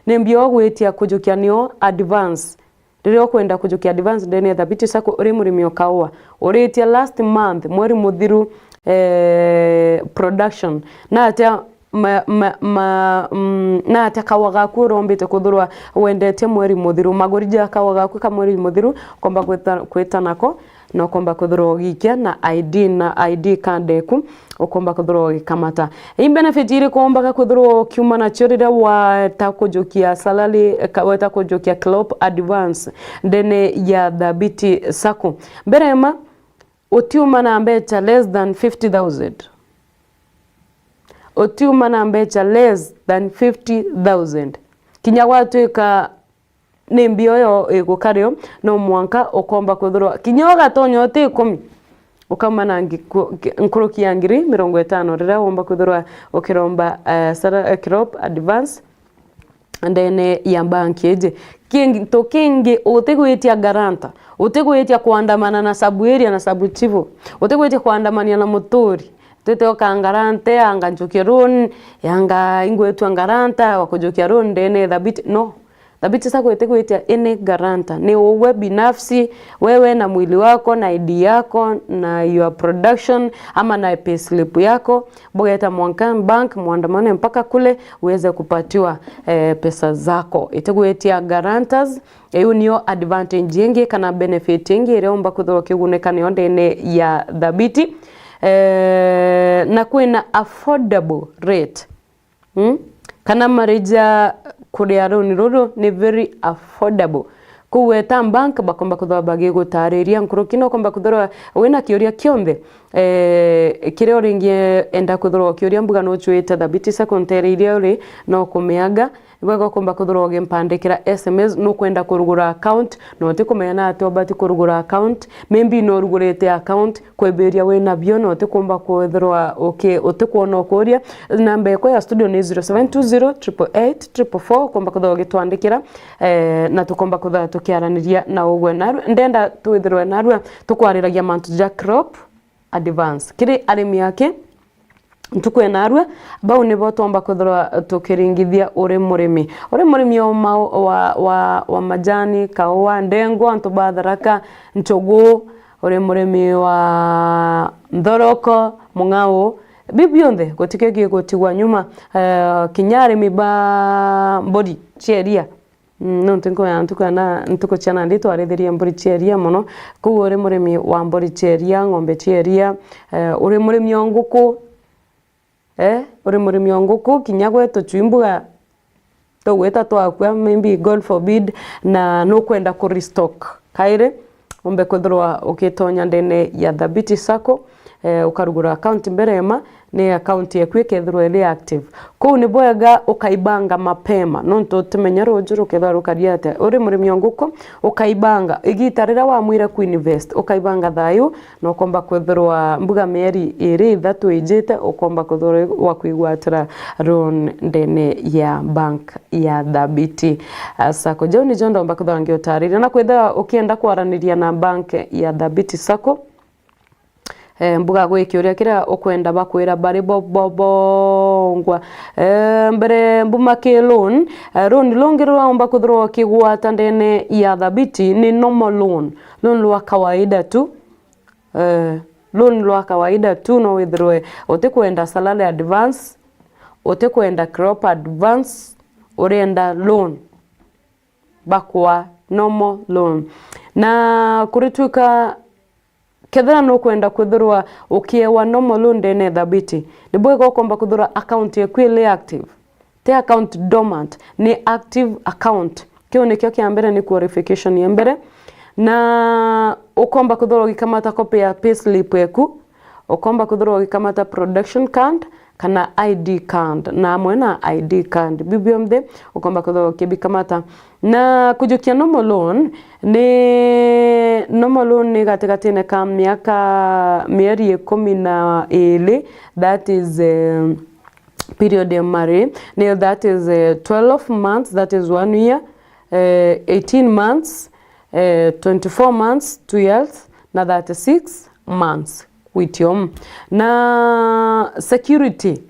ni mbio gwitia kujukia nio advance. Riria ukwenda kujukia advance ndene ya Thabiti Sacco uri murimi o kaua, uritie last month, mweri muthiru, eh, production, na atia ma, ma, ma, mm, na atia kaua gaku urombite kuthurwa wendetie mweri muthiru, maguri ja kaua gaku ka mweri muthiru, ukomba kwita, kwita nako, na ukomba kwithirwa ugiikia na I D, na I D card eku ukomba kwithirwa ugikamata. I benefit iriku umbaga kwithirwa ukiuma nacio riria weta kujukia salary, ka-, weta kujukia crop advance ndene ya Thabiti Sacco? Mbere ma, utiuma na mbeca less than fifty thousand. Utiuma na mbeca less than fifty thousand. Kinya gwatuika ni mbio yo igukario, no mwanka ukomba kwithirwa kinya ugatonya uti ikumi, ukauma na ngi-, ku-, ki-, nkuruki ya ngiri mirongo itano riria womba kwithirwa ukiromba, eh, sara-, eh, crop advance ndene ya bank iji. Kingi, to kingi, utigwitia guarantor, utigwitia kwandamana na sub area na sub chief, utigwitia kwandamania na muturi, twite ukangarante, anga njukie loan, anga ingwitwa guarantor wa kujukia loan ndene Thabiti, no. Thabiti Sacco itigwitia any guarantor. Ni uwe binafsi, wewe na mwili wako, na I D yako, na your production, ama na payslip yako, bugeta mwanka bank, mwandamane mpaka kule, uweze kupatiwa, eh, pesa zako. Itigwitia guarantors. Iu niyo advantage ingi kana benefit ingi iria umba kwithirwa ukigunika nayo ndene ya Thabiti. Eh, na kwina affordable rate. Mm? Kana marija kuria runi ruru ni very affordable. Kuu weta bank bakomba kwithirwa bagigutariria nkuruki, na ukomba kwithirwa wina kiuria kionthe, eh, kiria uringi enda kwithirwa ukiuria mbuga nuchuite Thabiti Sacco ntere iria uri, no kumiaga. Ibwega ukomba kwithirwa ugimpandikira S M S, nukwenda kurugura account, na utikumenya na ati ubati kurugura account, maybe no urugurite account, kwibiria wina bio na utikumba kwithirwa uki-, utikwona ukuria. Namba yakwa ya studio ni zero seven two zero triple eight triple four, ukomba kwithirwa ugitwandikira, eh, na tukomba kwithirwa tukiaraniria na ugwe. Na ndenda twithirwe narua tukwariragia mantu ja crop advance. Kiri arimi aki, ntuku ya narua, bau nibo twomba kwithirwa tukiringithia uri murimi. Uri murimi wa mau-, wa, wa, wa majani, kaua, ndengwa, antu ba Tharaka, nchugu, uri murimi wa nthoroko, mung'au, biu bionthe gutikio gigutigwa nyuma. Eh, kinya arimi ba mburi cia iria, Mm, nontu nkuya ntuku ya na, ntuku cia nandi twarithirie mburi cia iria mono. Kuu uri murimi wa mburi cia iria, ng'ombe cia iria, eh, uri murimi o nguku, eh, uri murimi o nguku, kinya gwe tucui mbuga tugwita twakua, maybe God forbid, na nukwenda ku restock kairi, umbe kwithirwa ukitonya ndene ya Thabiti Sacco, eh, ukarugura account mbere ema, ni account yaku ikethirwa iri active. Kuu ni bwega ukaibanga mapema, nontu utimenya ruju rukethirwa rukari atia. Uri murimi o nguku, ukaibanga. Igita riria wamwire ku invest, ukaibanga thayu, na ukomba kwithirwa mbuga mieri iri ithatu ijite, ukomba kwithirwa wa kwigwatira loan ndene ya bank ya Thabiti, ah, Sacco. Jau nijo ndomba kwithirwa ngiutariria. Na kwithirwa ukienda kwaraniria na bank ya Thabiti Sacco, Eh, mbuga gwi kiuria kiria ukwenda bakwira bari bo, bo, bongwa. Eh, mbere mbuma ki loan, eh, loan rungi ruria umba kwithirwa ukigwata ndene ya Thabiti ni normal loan, loan rwa kawaida tu. Eh, loan rwa kawaida tu, no withirwe utikwenda salary advance, utikwenda crop advance, urenda loan, bakwa normal loan. Na kurituika kethira nukwenda kwithirwa ukiewa normal loan ndene Thabiti, ni bwega ukomba kwithirwa account yaku iri active. Ti account dormant, ni active account. Kiu nikio kia mbere, ni qualification ya mbere. Na ukomba kwithirwa ugikamata copy ya payslip eku, ukomba kwithirwa ugikamata production card kana I D card, na amwe na I D card. Biu bionthe ukomba kwithirwa ukibikamata. Na kujukia normal loan ni, normal loan ni gatigatine ka miaka mieri ikumi na iri, that is, eh, period ya marriage, ni that is, eh, twelve months, that is one year, eh, eighteen months, eh, twenty-four months, two years, na thirty-six months, kwitio. Na security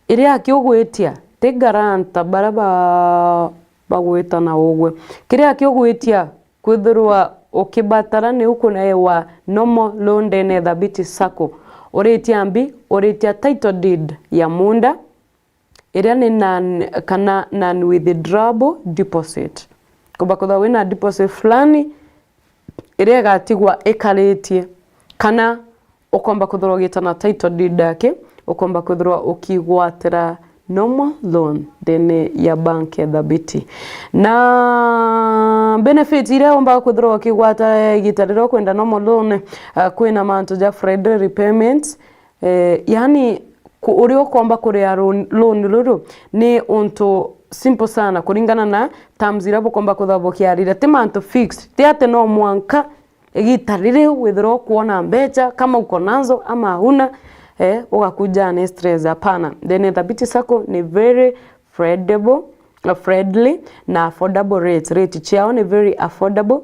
iria akiugwitia ti guarantor baria ba, bagwitana ugwe. Kiria akiugwitia kwithirwa ukibatara ni ukunewa normal loan ndene Thabiti Sacco. Uritia mbi, uritia title deed ya munda, iria ni non, kana non withdrawable deposit. Kumba kwithirwa wina deposit fulani iria igatigwa ikaritie, kana ukomba kwithirwa ugitana title deed yake, ukomba kwithirwa ukigwatira normal loan ndene ya bank ya Thabiti. Na benefit iria umbaga kwithirwa ukigwata igita riria ukwenda normal loan, eh, kwina mantu ja friendly repayment, eh, yani ku-, uria ukomba kuria loan, loan ruru ni untu simple sana kuringana na terms iria bukomba kwithirwa bukiarire. Ti mantu fixed, ti ati no mwanka igita riri withirwa ukwona mbecha, kama uko nazo ama hauna, eh, ugakuja na stress, hapana. Then Thabiti Sacco ni very friendable, uh, friendly na affordable rates. Rate ciao ni very affordable.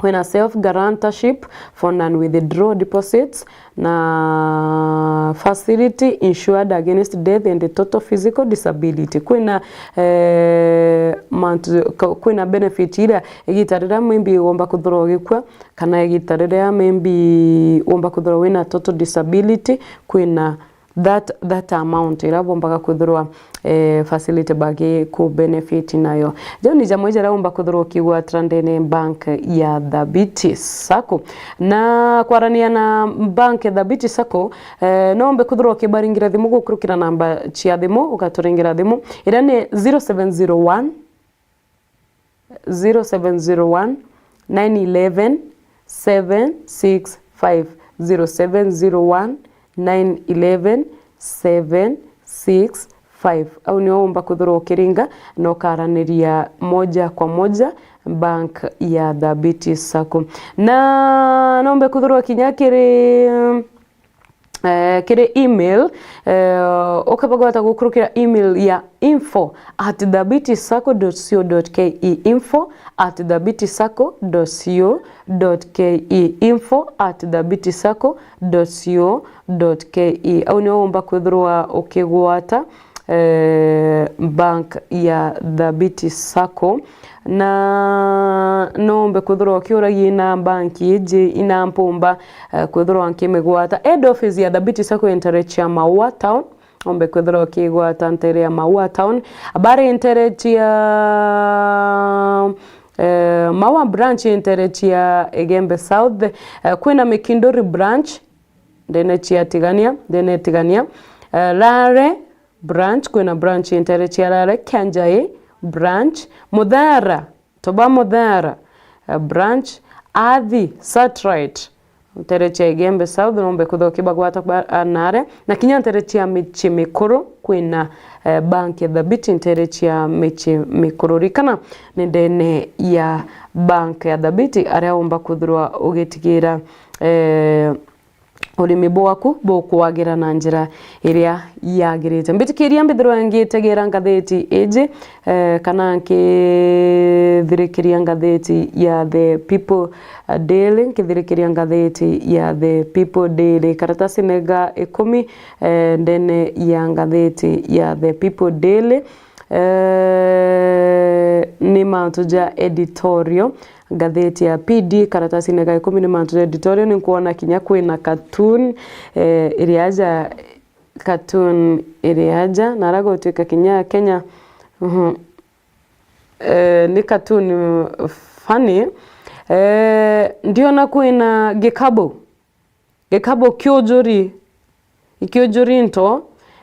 Kwina self guarantorship for non withdrawal deposits na facility insured against death and total physical disability. Kwina, eh, mantu, ka-, kwina benefit iria igita riria maybe womba kwithirwa ugikua, kana igita riria maybe womba kwithirwa wina total disability, kwina that, that amount iria bombaga kwithirwa, eh, facility bagi ku benefit nayo. Jau ni jamwe jaria umba kwithirwa ukigwatira ndene bank ya Thabiti Sacco. Na kwarania na bank ya Thabiti Sacco, eh, no umbe kwithirwa ukibaringira thimu gukurukira namba cia thimu, ugaturingira thimu iria ni zero seven zero one, zero seven zero one, nine eleven, seven six five, zero seven zero one, nine eleven, seven six five. Au nio umba kwithirwa ukiringa na ukaraniria moja kwa moja bank ya Thabiti Sacco. Na nombe kwithirwa kinya kiri eh, kiri email, eh, ukabagwata gukurukira email ya info at thabiti sacco dot co dot ke, info at thabiti sacco dot co dot ke, info at thabiti sacco dot co dot ke. Au nio umba kwithirwa ukigwata, eh, bank ya Thabiti Sacco, na nombe kwithirwa ukiuragia ina bank iji ina mpumba, eh, kwithirwa nkimigwata. Head office ya Thabiti Sacco intere cia Maua Town, ombe kwithirwa ukigwata ntere ya Maua Town. Bari ntere cia, eh, Maua branch intere cia Igembe South, eh, kwina Mikinduri branch, ndene cia Tigania, ndene Tigania. Eh, Lare branch, kwina branch intere cia Lare, Kianjai branch, Muthara, Toba Muthara, eh, branch, Athi, Satrite, ntere cia Igembe South, nombe kwithirwa kibagwata ba-, a, nare, na kinya ntere cia mici mikuru, kwina, eh, bank ya Thabiti ntere cia mici mikuru. Rikana ni ndene ya bank ya Thabiti, aria umba kwithirwa ugitigira, eh, urimi bwaku bukwagira na njira iria yagirite. Mbitikiria mbithirwe ngitegera ngatheti iji, eh, kana nkithirikiria ngatheti ya The People Daily, nkithirikiria ngatheti ya The People Daily, karatasine ga ikumi, eh, ndene ya ngatheti ya The People Daily, eh, ni mantu ja editorial. Ngatheti ya P D, karatasine ga ikumi ni mantu ja editorial, ni nkwona kinya kwina cartoon, eh, iria aja, cartoon iria aja, na ara gutwika kinya Kenya, mhm, eh, ni cartoon funny. Eh, ndiona kwina gikabu, gikabu kiujuri, kiujuri nto,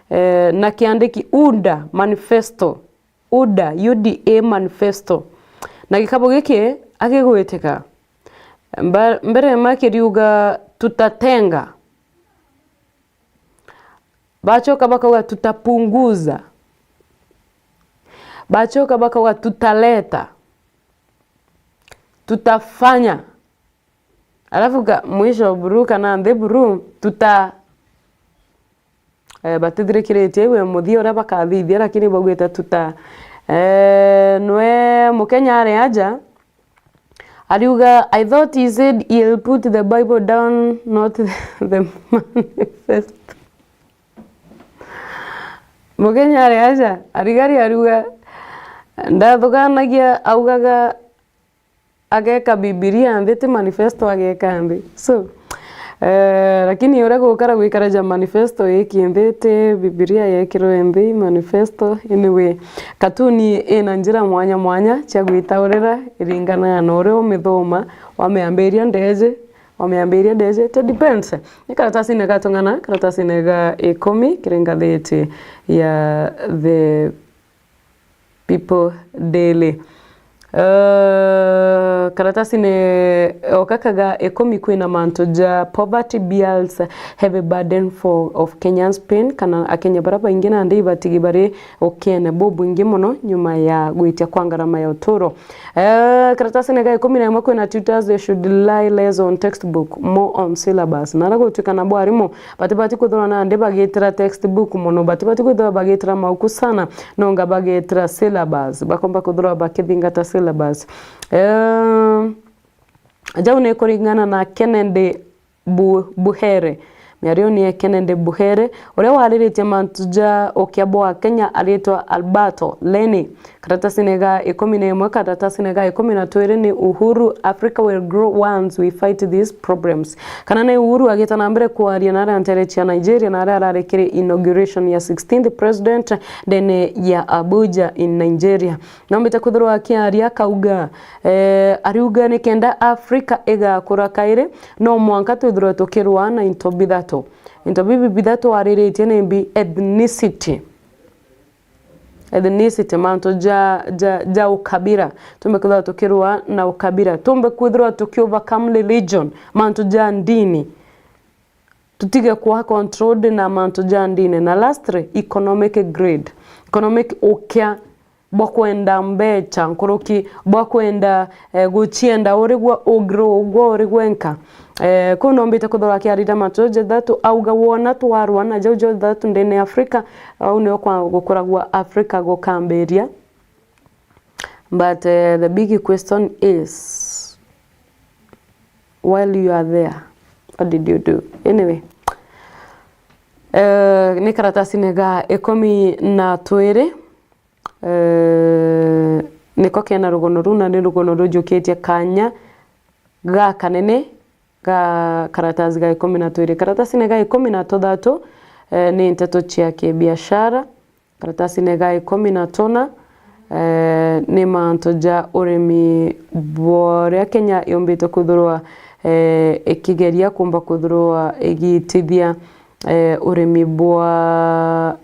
eh, na kiandiki UDA manifesto, UDA, U D A manifesto. Na gikabu giki agigwitika. Mba-, mbere makiriuga tutatenga. Bachoka bakauga tutapunguza. Bachoka bakauga tutaleta. Tutafanya. Alafu ka-, mwisho buru kana nthi buru, tuta-, eh, batithirikiritie iwe muthia uria bakathithia, lakini baugite tuta. Eh, nwe Mukenya ari aja, ariuga, "I thought he said he'll put the Bible down, not the manifesto." Mukenya ari aja, arigari ariuga, ndathuganagia augaga ageka Bibilia nthi, ti manifesto ageka nthi. So, eh, lakini uria gukara gwikara ja manifesto iki nthi, ti Bibilia yekirwe nthi, manifesto. Anyway, katuni ina njira mwanya mwanya cia gwitaurira iringanaga na uria umithoma, wamiambiria ndeje, wamiambiria ndeje, it depends. Ni karatasine gatung'ana, karatasine ga ikumi kiri ngathiti ya The People Daily. Eh, karatasine o gaka ga ikumi kwina mantu ja poverty bears heavy burden for of Kenyans pain, kana Akenya bara baingi nandi ibatigi bari ukene bubwingi mono nyuma ya gwitia kwa ngarama ya uturo. Eh, karatasine ga ikumi na imwe kwina tutors they should rely less on textbook, more on syllabus. Na ara gutwika nabo arimu batibati kwithirwa nandi bagitira textbook mono, batibati kwithirwa bagitira mauku sana, nonga bagitira syllabus, bakomba kwithirwa bakithingata syllabus. Eh, jau ni kuringana na Kennedy Bu-, Buhere. Miarioni ya Kennedy Buhere, uria wariritie mantu ja ukia bwa Kenya aritwa Alberto Leni. Karatasine ga ikumi na imwe, karatasine ga ikumi na twiri ni Uhuru, Africa will grow once we fight these problems. Kana ni Uhuru agita na mbere kwaria na aria ntere cia Nigeria na aria arari kiri inauguration ya sixteenth president ndene ya Abuja in Nigeria. Nombite kwithirwa akiaria akauga, eh, ariuga ni kenda Africa igakura kairi, no mwanka twithirwe tukirwaa na into bithatu. Into bibi bithatu ariritie ni mbi? Ethnicity. Ethnicity, mantu ja, ja, ja ukabira. Tumbe kwithirwa tukirwaa na ukabira. Tumbe kwithirwa tuki overcome religion, mantu ja ndini. Tutige kwa controlled na mantu ja ndini. Na lastly, economic greed. Economic ukia bwa kwenda mbecha nkuruki, bwa kwenda, eh, gucienda urigwa ugrow ugwa uri gwenka. Eh, kuu nombite kwithirwa akiarira mantu jau jathatu, auga wona twarwa na jau jathatu ndene ya Africa, au nio kwa gukuragwa Africa gukambiria. But, eh, the big question is, while you are there, what did you do? Anyway, eh, ni karatasine ga ikumi na twiri, eh, niko kena rugono ruu, na ni rugono rujukitie kanya gakanene ga karatasi ga ikumi na twiri. Karatasine ga ikumi na tuthatu, eh, ni nteto cia kibiashara. Karatasine ga ikumi na tuna, eh, ni mantu ja urimi bwa uria Kenya yumbite kwithirwa, eh, ikigeria kumba kwithirwa igitithia, eh, urimi bwa,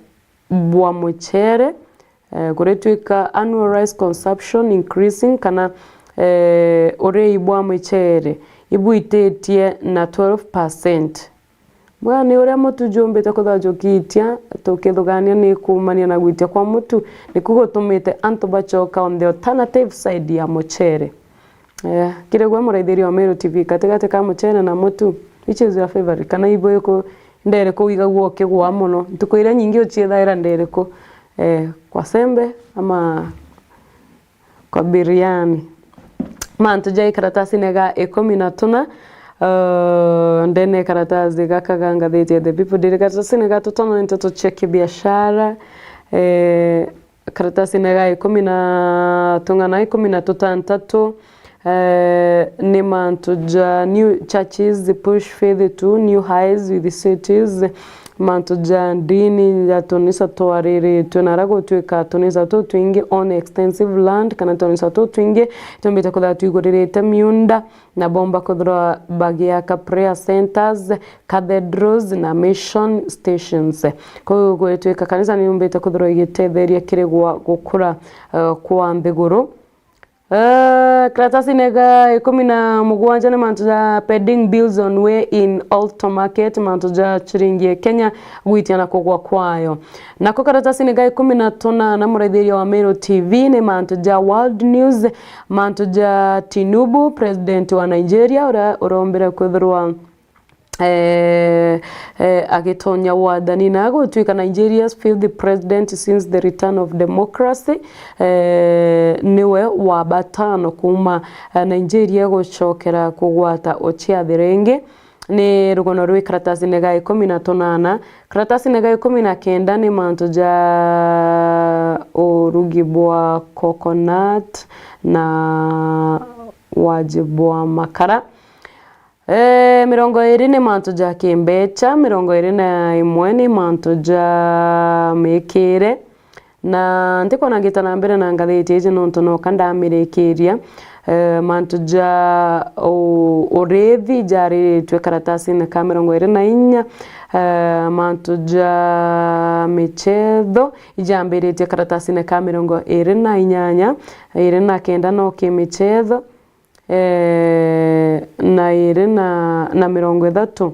bwa mucere, eh, kuritwika annual rice consumption increasing, kana, eh, urii bwa mucere ibwititie na twelve percent. Bwa ni uria mutu jumbite kwithirwa jukiitia, tukithugania ni kuumania na gwitia kwa mutu, niku gutumite antu bachoka on the alternative side ya mucere. Eh, kiri gwe muraithiria wa Meru T V, gatigati ka mucere na mutu, Which is your favorite? Kana ibo iku, nda iriku wigagua ukigwaa mono? Ntuku iria nyingi uciithaira nda iriku? Eh, kwa sembe ama kwa biriani? Mantu ja ikaratasi nega ikumi na tuna, uh, ndene karatasi gaka ga ngathiti ya The People Daily. Karatasi nega tutano ni nteto cia kibiashara, eh, karatasi nega ikumi na tung'ana ikumi na tutantatu, eh, ni mantu ja new churches push faith to new highs with cities. Mantu ja ndini ja tunisa twariritwe, na ara gutwika tunisa tutwingi on extensive land, kana tunisa tutwingi tumbite kwithirwa twiguririte miunda, na bomba kwithirwa bagiaka prayer centers, cathedrals na mission stations. Kuu gwitwika kanisa niyumbite kwithirwa igitetheria kiri gwa gukura, eh, kwa nthiguru. Eh, karatasine ga ikumi na mugwanja ni mantu ja pending bills on way in Alto Market, mantu ja chiringi ya Kenya gwitia na kugwa kwayo. Nako karatasine ga ikumi na tunana, muraithiria wa Meru T V, ni mantu ja world news, mantu ja Tinubu, president wa Nigeria, uria urombire kwithirwa eh, eh, agitonya wathani, na gutwika Nigeria's fifth president since the return of democracy, eh, niwe wa batano kuuma, eh, Nigeria gucokera kugwata uciathi ringi. Ni rugono rwi karatasine ga ikumi na tunana. Karatasine ga ikumi na kenda ni mantu ja urugi bwa coconut na waji bwa makara. Eh, mirongo iri ni mantu ja kimbecha, mirongo iri na imwe ni mantu ja mikire, na ntikwona ngita na mbere na ngathiti iji nontu noka ndamirikiria. Eh, mantu ja u-, urithi jariritwe karatasine ka mirongo iri na inya, eh, mantu ja michetho ijambiritie karatasine ka mirongo iri na inyanya, iri na kenda no kimichetho, eh, na iri na, na mirongo ithatu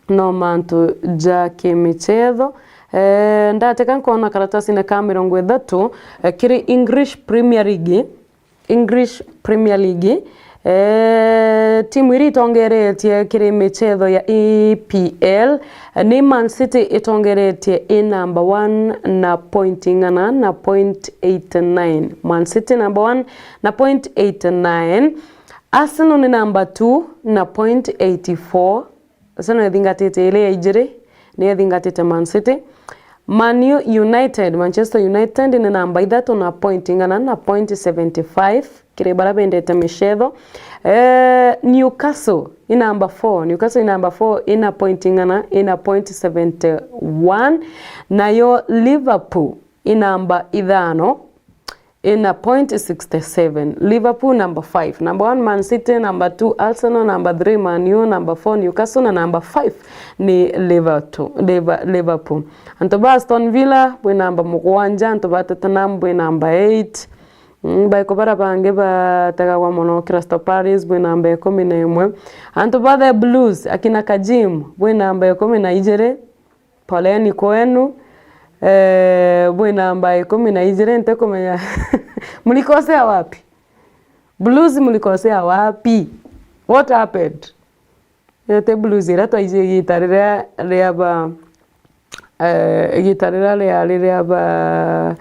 no mantu ja kimichetho. Eh, ndateka nkoona karatasine ka mirongo ithatu, eh, kiri English Premier League, English Premier League, eh, timu iria itongeretie kiri michetho ya E P L, ni Man City itongeretie i number one na point ing'ana na point eighty nine. Man City number one na point eighty nine. Arsenal ni number two na point eighty four. Arsenal ithingatite iri ya ijiri, niyo ithingatite Man City. Man U United, Manchester United ni namba ithatu na point ing'ana na point seventy five, kiri baria bendete michetho. Eh, Newcastle i namba four, Newcastle i namba four ina point ing'ana, ina point seventy one, nayo Liverpool i namba ithano ina point sixty seven. Liverpool number five. Number one, Man City. Number two, Arsenal. Number three, Man U. Number four, Newcastle. Na number five ni Liverpool. Liver-, Liverpool. Antu ba Aston Villa bwi namba mugwanja, antu ba Tottenham bwi namba eight. Mm, baiko bara bangi bategagwa mono, Crystal Palace bwi namba ikumi na imwe. Antu ba the Blues, akina Kajim, bwi namba ikumi na ijiri. Poleni kwenu. Eh, bwi namba ikumi na ijiri, ntikumenya. Mlikosea wapi? Blues, mlikosea wapi? What happened? Ete Blues iria twaiji igita riria ria ba, eh, igita riria riari ria ba,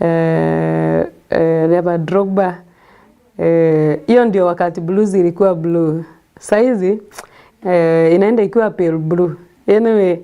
eh, eh, ria ba Drogba. Eh, hiyo ndio wakati Blues ilikuwa blue. Saizi, eh, inaenda ikiwa pale blue. Anyway,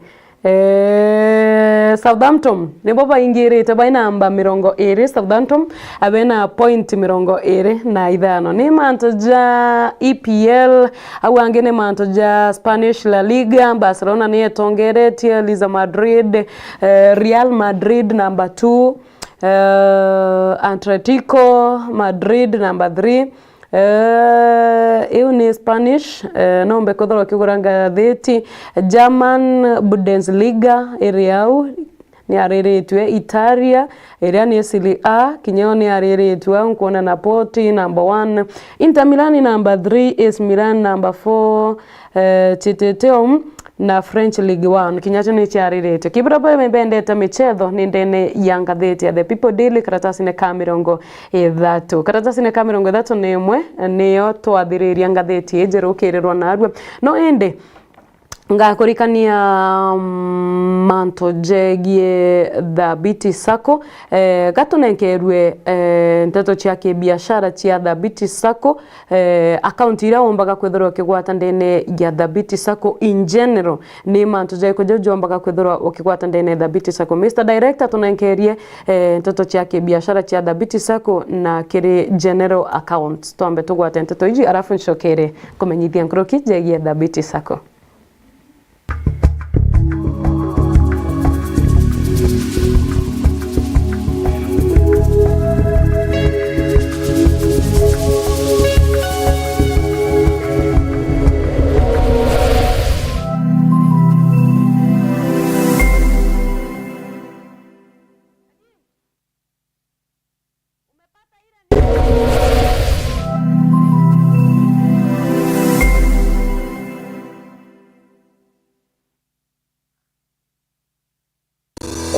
eh, Southampton nibo baingirite bai namba mirongo iri. Southampton abena point mirongo iri na ithano. Ni mantu ja E P L, au angi ni mantu ja Spanish La Liga. Barcelona ni etongeretie, Liza Madrid, eh, Real Madrid number two, eh, Atletico Madrid number three. Eh, iu ni Spanish, eh, nombe kwithirwa ukigura ngathiti. German Bundesliga iri au, ni ariritue. Italia, iria ni Serie A, kinya yo ni ariritue au, nkwona Napoli number one, Inter Milan number three, A C Milan number four, eh, citite um, na French League One, kinya cio ni ciaririte. Kibura bwe bendete michetho ni ndene ya ngathiti ya The People Daily, karatasine ka mirongo ithatu. Karatasine ka mirongo ithatu na imwe niyo twathiriria ngathiti iji rukirirwa narua. No indi, Ngakurikania, mm, mantu jegie Thabiti Sacco, eh, gatunenkerue, eh, nteto cia kibiashara cia Thabiti Sacco, eh, account iria umbaga kwithirwa ukigwata ndene ya Thabiti Sacco in general. Ni mantu jariku jau jombaga kwithirwa ukigwata ndene ya Thabiti Sacco? Mister Director, tunenkerie, eh, nteto cia kibiashara cia Thabiti Sacco na kiri general account. Twambe tugwate nteto iji, arafu ncokere kumenyithia nkuruki jegie Thabiti Sacco.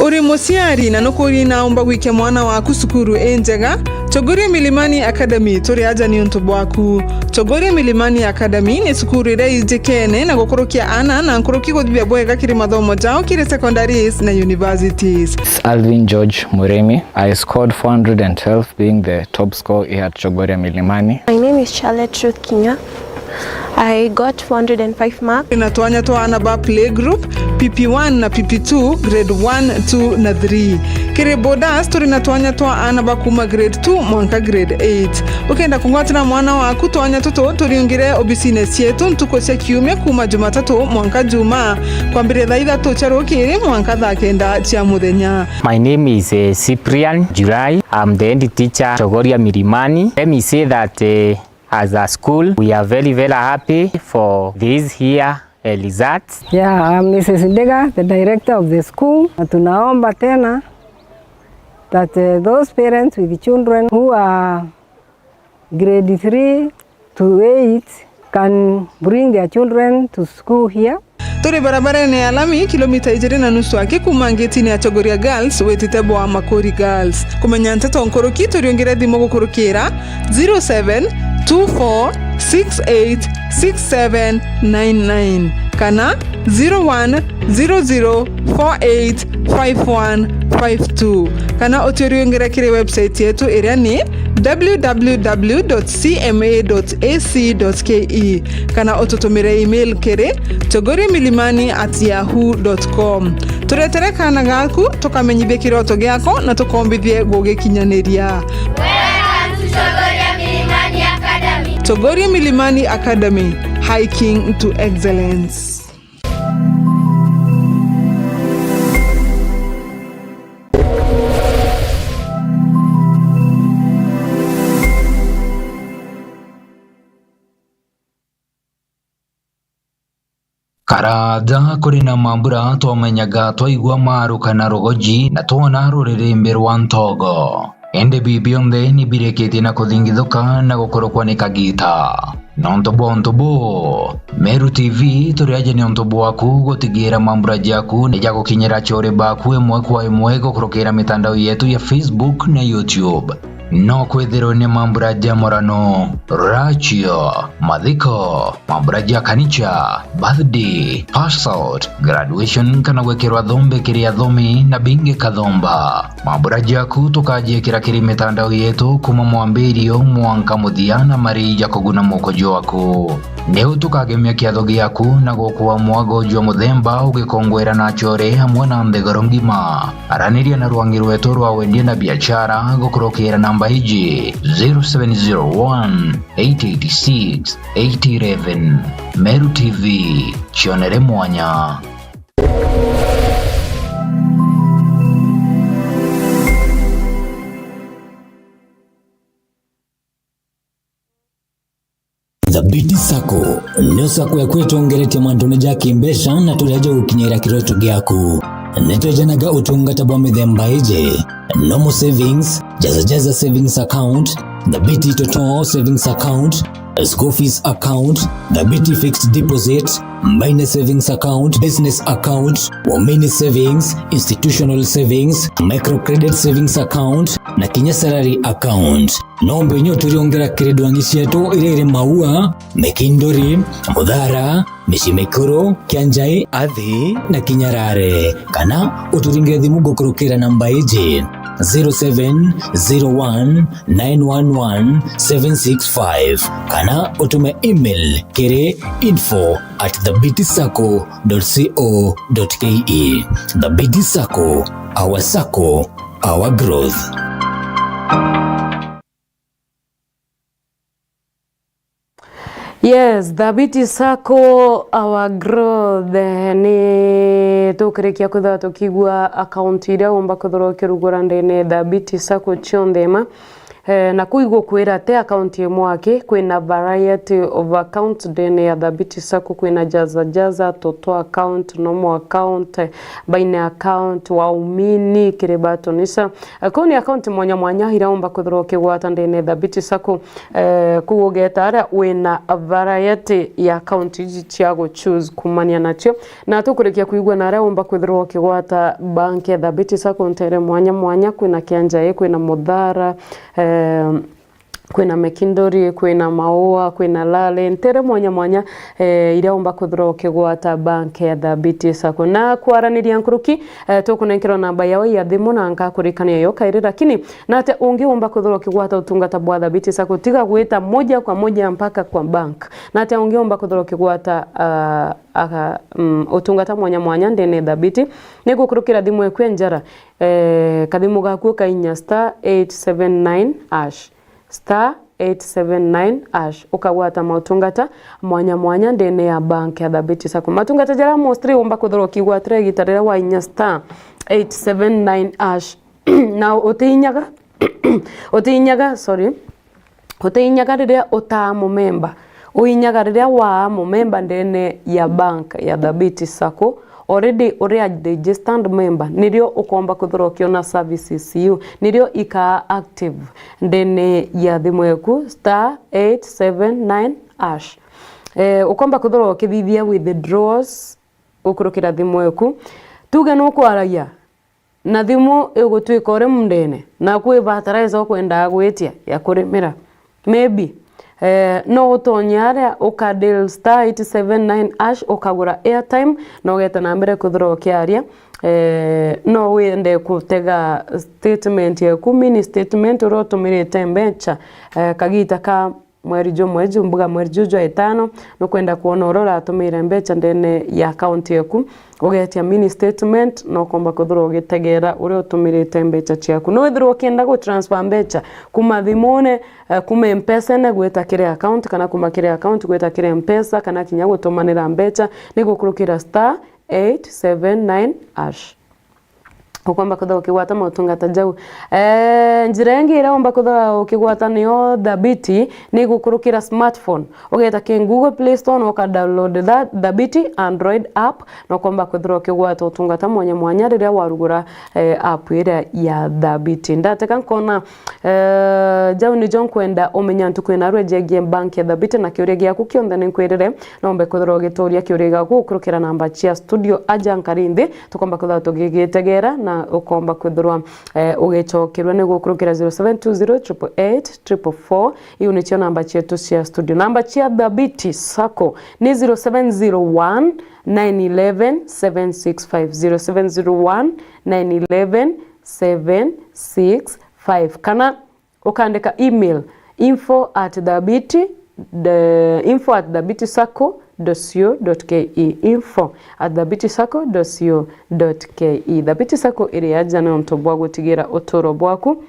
Uri muciari na nukuria naumba gwikia mwana waku cukuru injega? Chogoria Milimani Academy turi aja niuntu bwaku. Chogoria Milimani Academy ni cukuru iria ijikene na gukurukia aana na nkuruki guthithia bwega kiri mathomo jao kiri secondaries na universities. Alvin George Murimi. I scored four hundred and twelve, being the top score here at Chogoria Milimani. My name is Charlotte Ruth Kinya. I got four hundred and five marks. Turi na twanya twa aana ba playgroup, P P one na P P two, grade one, two na three. Kiri boarders, turi na twanya twa aana ba kuma grade two mwanka grade eight. Ukenda kungwatira mwana waku twanya tutu, turiungire obisine cietu ntuku cia kiumia kuma Jumatatu mwanka Jumaa, kwambiria thaa ithatu cia rukiri mwanka thaa kenda cia muthenya. My name is, eh, Cyprian Jurai. I'm the head teacher, Chogoria Milimani. Let me say that, eh, as a school, we are very, very happy for this year, eh, results. Yeah, I'm Missus Ndega, the director of the school. Na tunaomba tena that, eh, those parents with children who are grade three to eight can bring their children to school here. Turi barabarene ya lami, kilomita ijiri na nusu aki kuma ngetini ya Chogoria Girls witite bwa Makuri Girls. Kumenya nteto nkuruki, turiungire thimu gukurukira zero seven two four six eight six seven nine nine kana zero one zero zero four eight five one five two, kana uturiungire kiri website yetu iria ni w w w dot c m a dot a c dot k e, kana ututumire email kiri chogoria milimani at yahoo dot com. Turetere kaana gaku, tukamenyithie kiroto giako na tukombithie gugikinyaniria. Welcome to Chogoria Milimani Academy. Chogoria Milimani Academy, hiking to excellence. Karaja kuri na mambura twamenyaga, twaigua maruka na rugoji, na twona ruririmbi rwa ntogo. Indi bibi bionthe ni birikitie na kuthingithuka na gukurukwa ni kagiita. Nontu bwa untu buu, Meru T V turi aja ni untu bwaku gutigira mambura jaku ni jagukinyira achore baku imwe kwa imwe gukurukira mitandao yetu ya Facebook na YouTube. No kwithirwe ni mambura ja murano, rachio, mathiko, mambura ja kanicha, birthday, pass out, graduation kana gwikirwa thombe kiri athomi na bingi kathomba. Mambura jaku tukajiikira kiri mitandao yetu kuma mwambirio mwanka muthia na mari ja kuguna muko jwaku. Niu tukagemia kiatho giaku na gukua mwago jwa muthemba ugikongwera na achore amwe na nthiguru ngima. Araniria na rwangi rwetu rwa wendia na biashara gukurukira namba iji, zero seven zero one, eight eight six, eight eleven. Meru T V, cionere mwanya. Thabiti Sacco niyo sacco ya kwitongeretia mantune ja kimbeca na turia ja gukinyira kiroto giaku. Nitwejanaga utungata bwa mithemba iji: normal savings, jaza jaza savings account, Thabiti Toto savings account, school fees account, Thabiti fixed deposit, minor savings account, business account, women savings, institutional savings, microcredit savings account, na kinya salary account. No mbenye uturiongera kiri ndwangi cietu iria iri Maua, Mikinduri, Muthara, Micii Mikuru, Kianjai, Athi na Kinyarare, kana uturingire thimu gukurukira namba iji, zero seven zero one nine one one seven six five, kana utume email kiri info at thabiti sacco dot co dot ke. Thabiti Sacco, our sacco, our growth. Yes, Thabiti Sacco, our growth. Eh, ni tukirikia kwithirwa tukigua account iria umba kwithirwa ukirugura ndene Thabiti Sacco cionthe ma. Eh, na kuu igukwira ti account imwe aki, kwina variety of account ndene ya Thabiti Sacco, kwina Jaza Jaza, Toto account, normal account, eh, Baine account, Waumini, Kiribatonisa. Eh, kuu ni account mwanya mwanya iria umba kwithirwa ukigwata ndene Thabiti Sacco. Eh, kuu ugeeta aria wina variety ya account iji cia gu choose kumania nacio. Na tukurikia kwigua na aria umba kwithirwa ukigwata bank ya Thabiti Sacco ntere mwanya mwanya, kwina Kianjai, kwina Muthara, eh, kwina Mekindori, kwina Maua, kwina Lale, ntere mwanya mwanya, eh, iria umba kwithirwa ukigwata bank ya Thabiti Sacco. Na kwaraniria nkuruki, eh, tukunenkerwa namba yao ya thimu na nkakurikania yo kairi, lakini nate ungi umba kwithirwa ukigwata utungata bwa Thabiti Sacco, tiga gwita moja kwa moja mpaka kwa bank. Nate ungi umba kwithirwa ukigwata, ah, aka, mm, utungata mwanya mwanya ndene Thabiti, ni gukurukira thimu eku ya njara, eh, kathimu gaku ukainya star eight seven nine hash, star eight seven nine hash, ukagwata mautungata mwanya mwanya ndene ya bank ya Thabiti Sacco. Matungata jaria mostly umba kwithirwa ukigwatira igita riria wainya star eight seven nine hash, na utiinyaga, utiinyaga, sorry, utiinyaga riria utaa mumemba, uinyaga riria waa mumemba ndene ya bank ya Thabiti Sacco. Already uri a registered member, nirio ukomba kwithirwa ukiona services iu, nirio ikaa active ndene ya thimu eku, star eight seven nine hash. Eh, ukomba kwithirwa ukithithia withdrawals ukurukira thimu eku. Tuge nukwaragia, na thimu igutwika uri mundene, na kwi fertilizer ukwendaa gwitia ya kurimira, maybe, eh, no utonye aria uka dial star eight seven nine hash, ukagura airtime, na ugeta na mbere kwithirwa ukiaria. Eh, no wende kutega statement yaku, mini statement, uria utumirite mbeca, eh, kagita ka mweri jumwe, jumbuga mweri juu jwa itano, nukwenda kwona uria uratumire mbeca ndene ya account yaku, ugetia mini statement, na ukomba kwithirwa ugitegera uria utumirite mbeca ciaku. No withirwa ukienda gu transfer mbeca kuma thimune, eh, kuma Mpesa-ine gwita kiri account, kana kuma kiri account gwita kiri Mpesa, kana kinya gutumanira mbeca, ni gukurukira star eight seven nine hash. Ukomba kwithirwa ukigwata mautungata jau. Eh, njira ingi iria umba kwithirwa ukigwata niyo Thabiti ni gukurukira smartphone. Ugeta ki Google Play Store na uka download Tha-, Thabiti Android app, na ukomba kwithirwa ukigwata utungata mwanya mwanya riria warugura, eh, app iria ya Thabiti. Ndateka nkona, eh, jau nijo nkwenda umenya ntuku ina rwe jegie bank ya Thabiti, na kiuria giaku kionthe ni nkwirire, nombe kwithirwa ugituria kiuria giaku gukurukira namba cia studio. Aja nkari nthi, tukomba kwithirwa tugigitegera na ukomba kwithirwa, eh, ugicokerua ni gukurukira zero seven two zero triple eight triple four. Iu nicio namba cietu cia studio. Namba cia Thabiti Sacco ni zero seven zero one nine eleven seven six five, zero seven zero one nine eleven seven six five, kana ukandika email, info at thabiti, the, info at thabiti sacco dot co dot ke, info at thabiti sacco dot co dot ke. Thabiti Sacco iri aja niuntu bwa gutigira uturo bwaku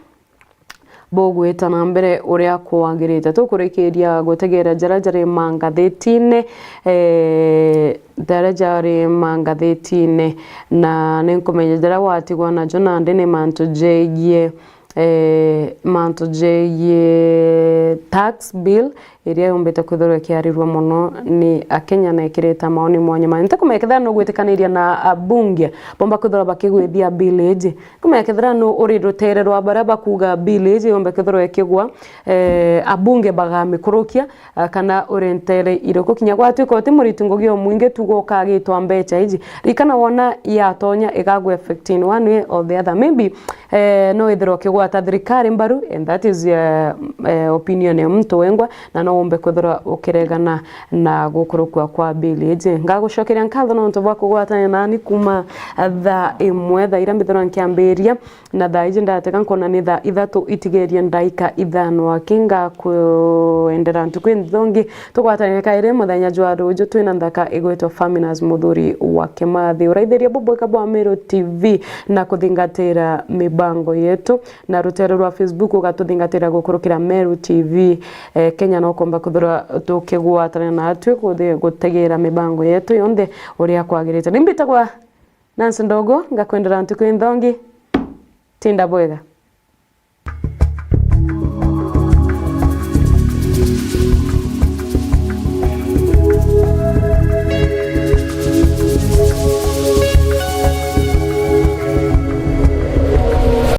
bugwita na mbere uria kwagirite. Tukurikiria gutegera jaria jari mangathetine, eh, jaria jari mangathetine, na ninkumenya jaria watigwa najo nandi ni mantu jegie eh, mantu jegie tax bill iria yumbite kwithirwa ikiarirua mono ni Akenya na ikireta maoni mwanya mwanya. Ntikumenya kethira nugwitikaniria na abunge bomba kwithirwa bakigwithia bill iji. Nkumenya kethira nu uri rutere rwa baria bakuga bill iji yombe kwithirwa ikigwa, eh, abunge bagamikurukia, ah, kana uri ntere iriku. Kinya gwatuika uti muriti ngugi umwingi tu gukagitwa mbecha iji. Rikana wona yatonya igagu affect in one way or the other. Maybe, eh, no withirwa ukigwata thirikari mbaru, and that is, eh, eh, opinion ya muntu wengwa, na no umbe kwithirwa ukiregana na gukurukua kwa bill iji. Ngagucokeria nkatho nontu bwa kugwatania nani kuma thaa imwe, thaa iria mbithirwa nkiambiria, na thaa iji ndatega nkona ni thaa ithatu itigerie ndaika ithano aki. Ngakwendera ntuku inthongi, tugwatania kairi muthenya jwa ruju twina nthaka igwitwa Faminas Muthuri wa Kimathi. Uraithiria bubwega bwa Meru T V na kuthingatira mibango yetu, na rutere rwa Facebook ugatuthingatira gukurukira Meru T V, eh, Kenya. No komba kwithirwa tukigwatana natwi kuthi-, gutegera mibango yetu yonthe uria kwagirite. Nimbitagwa Nancy Ndogo, ngakwendera ntuku inthongi. Tinda bwega.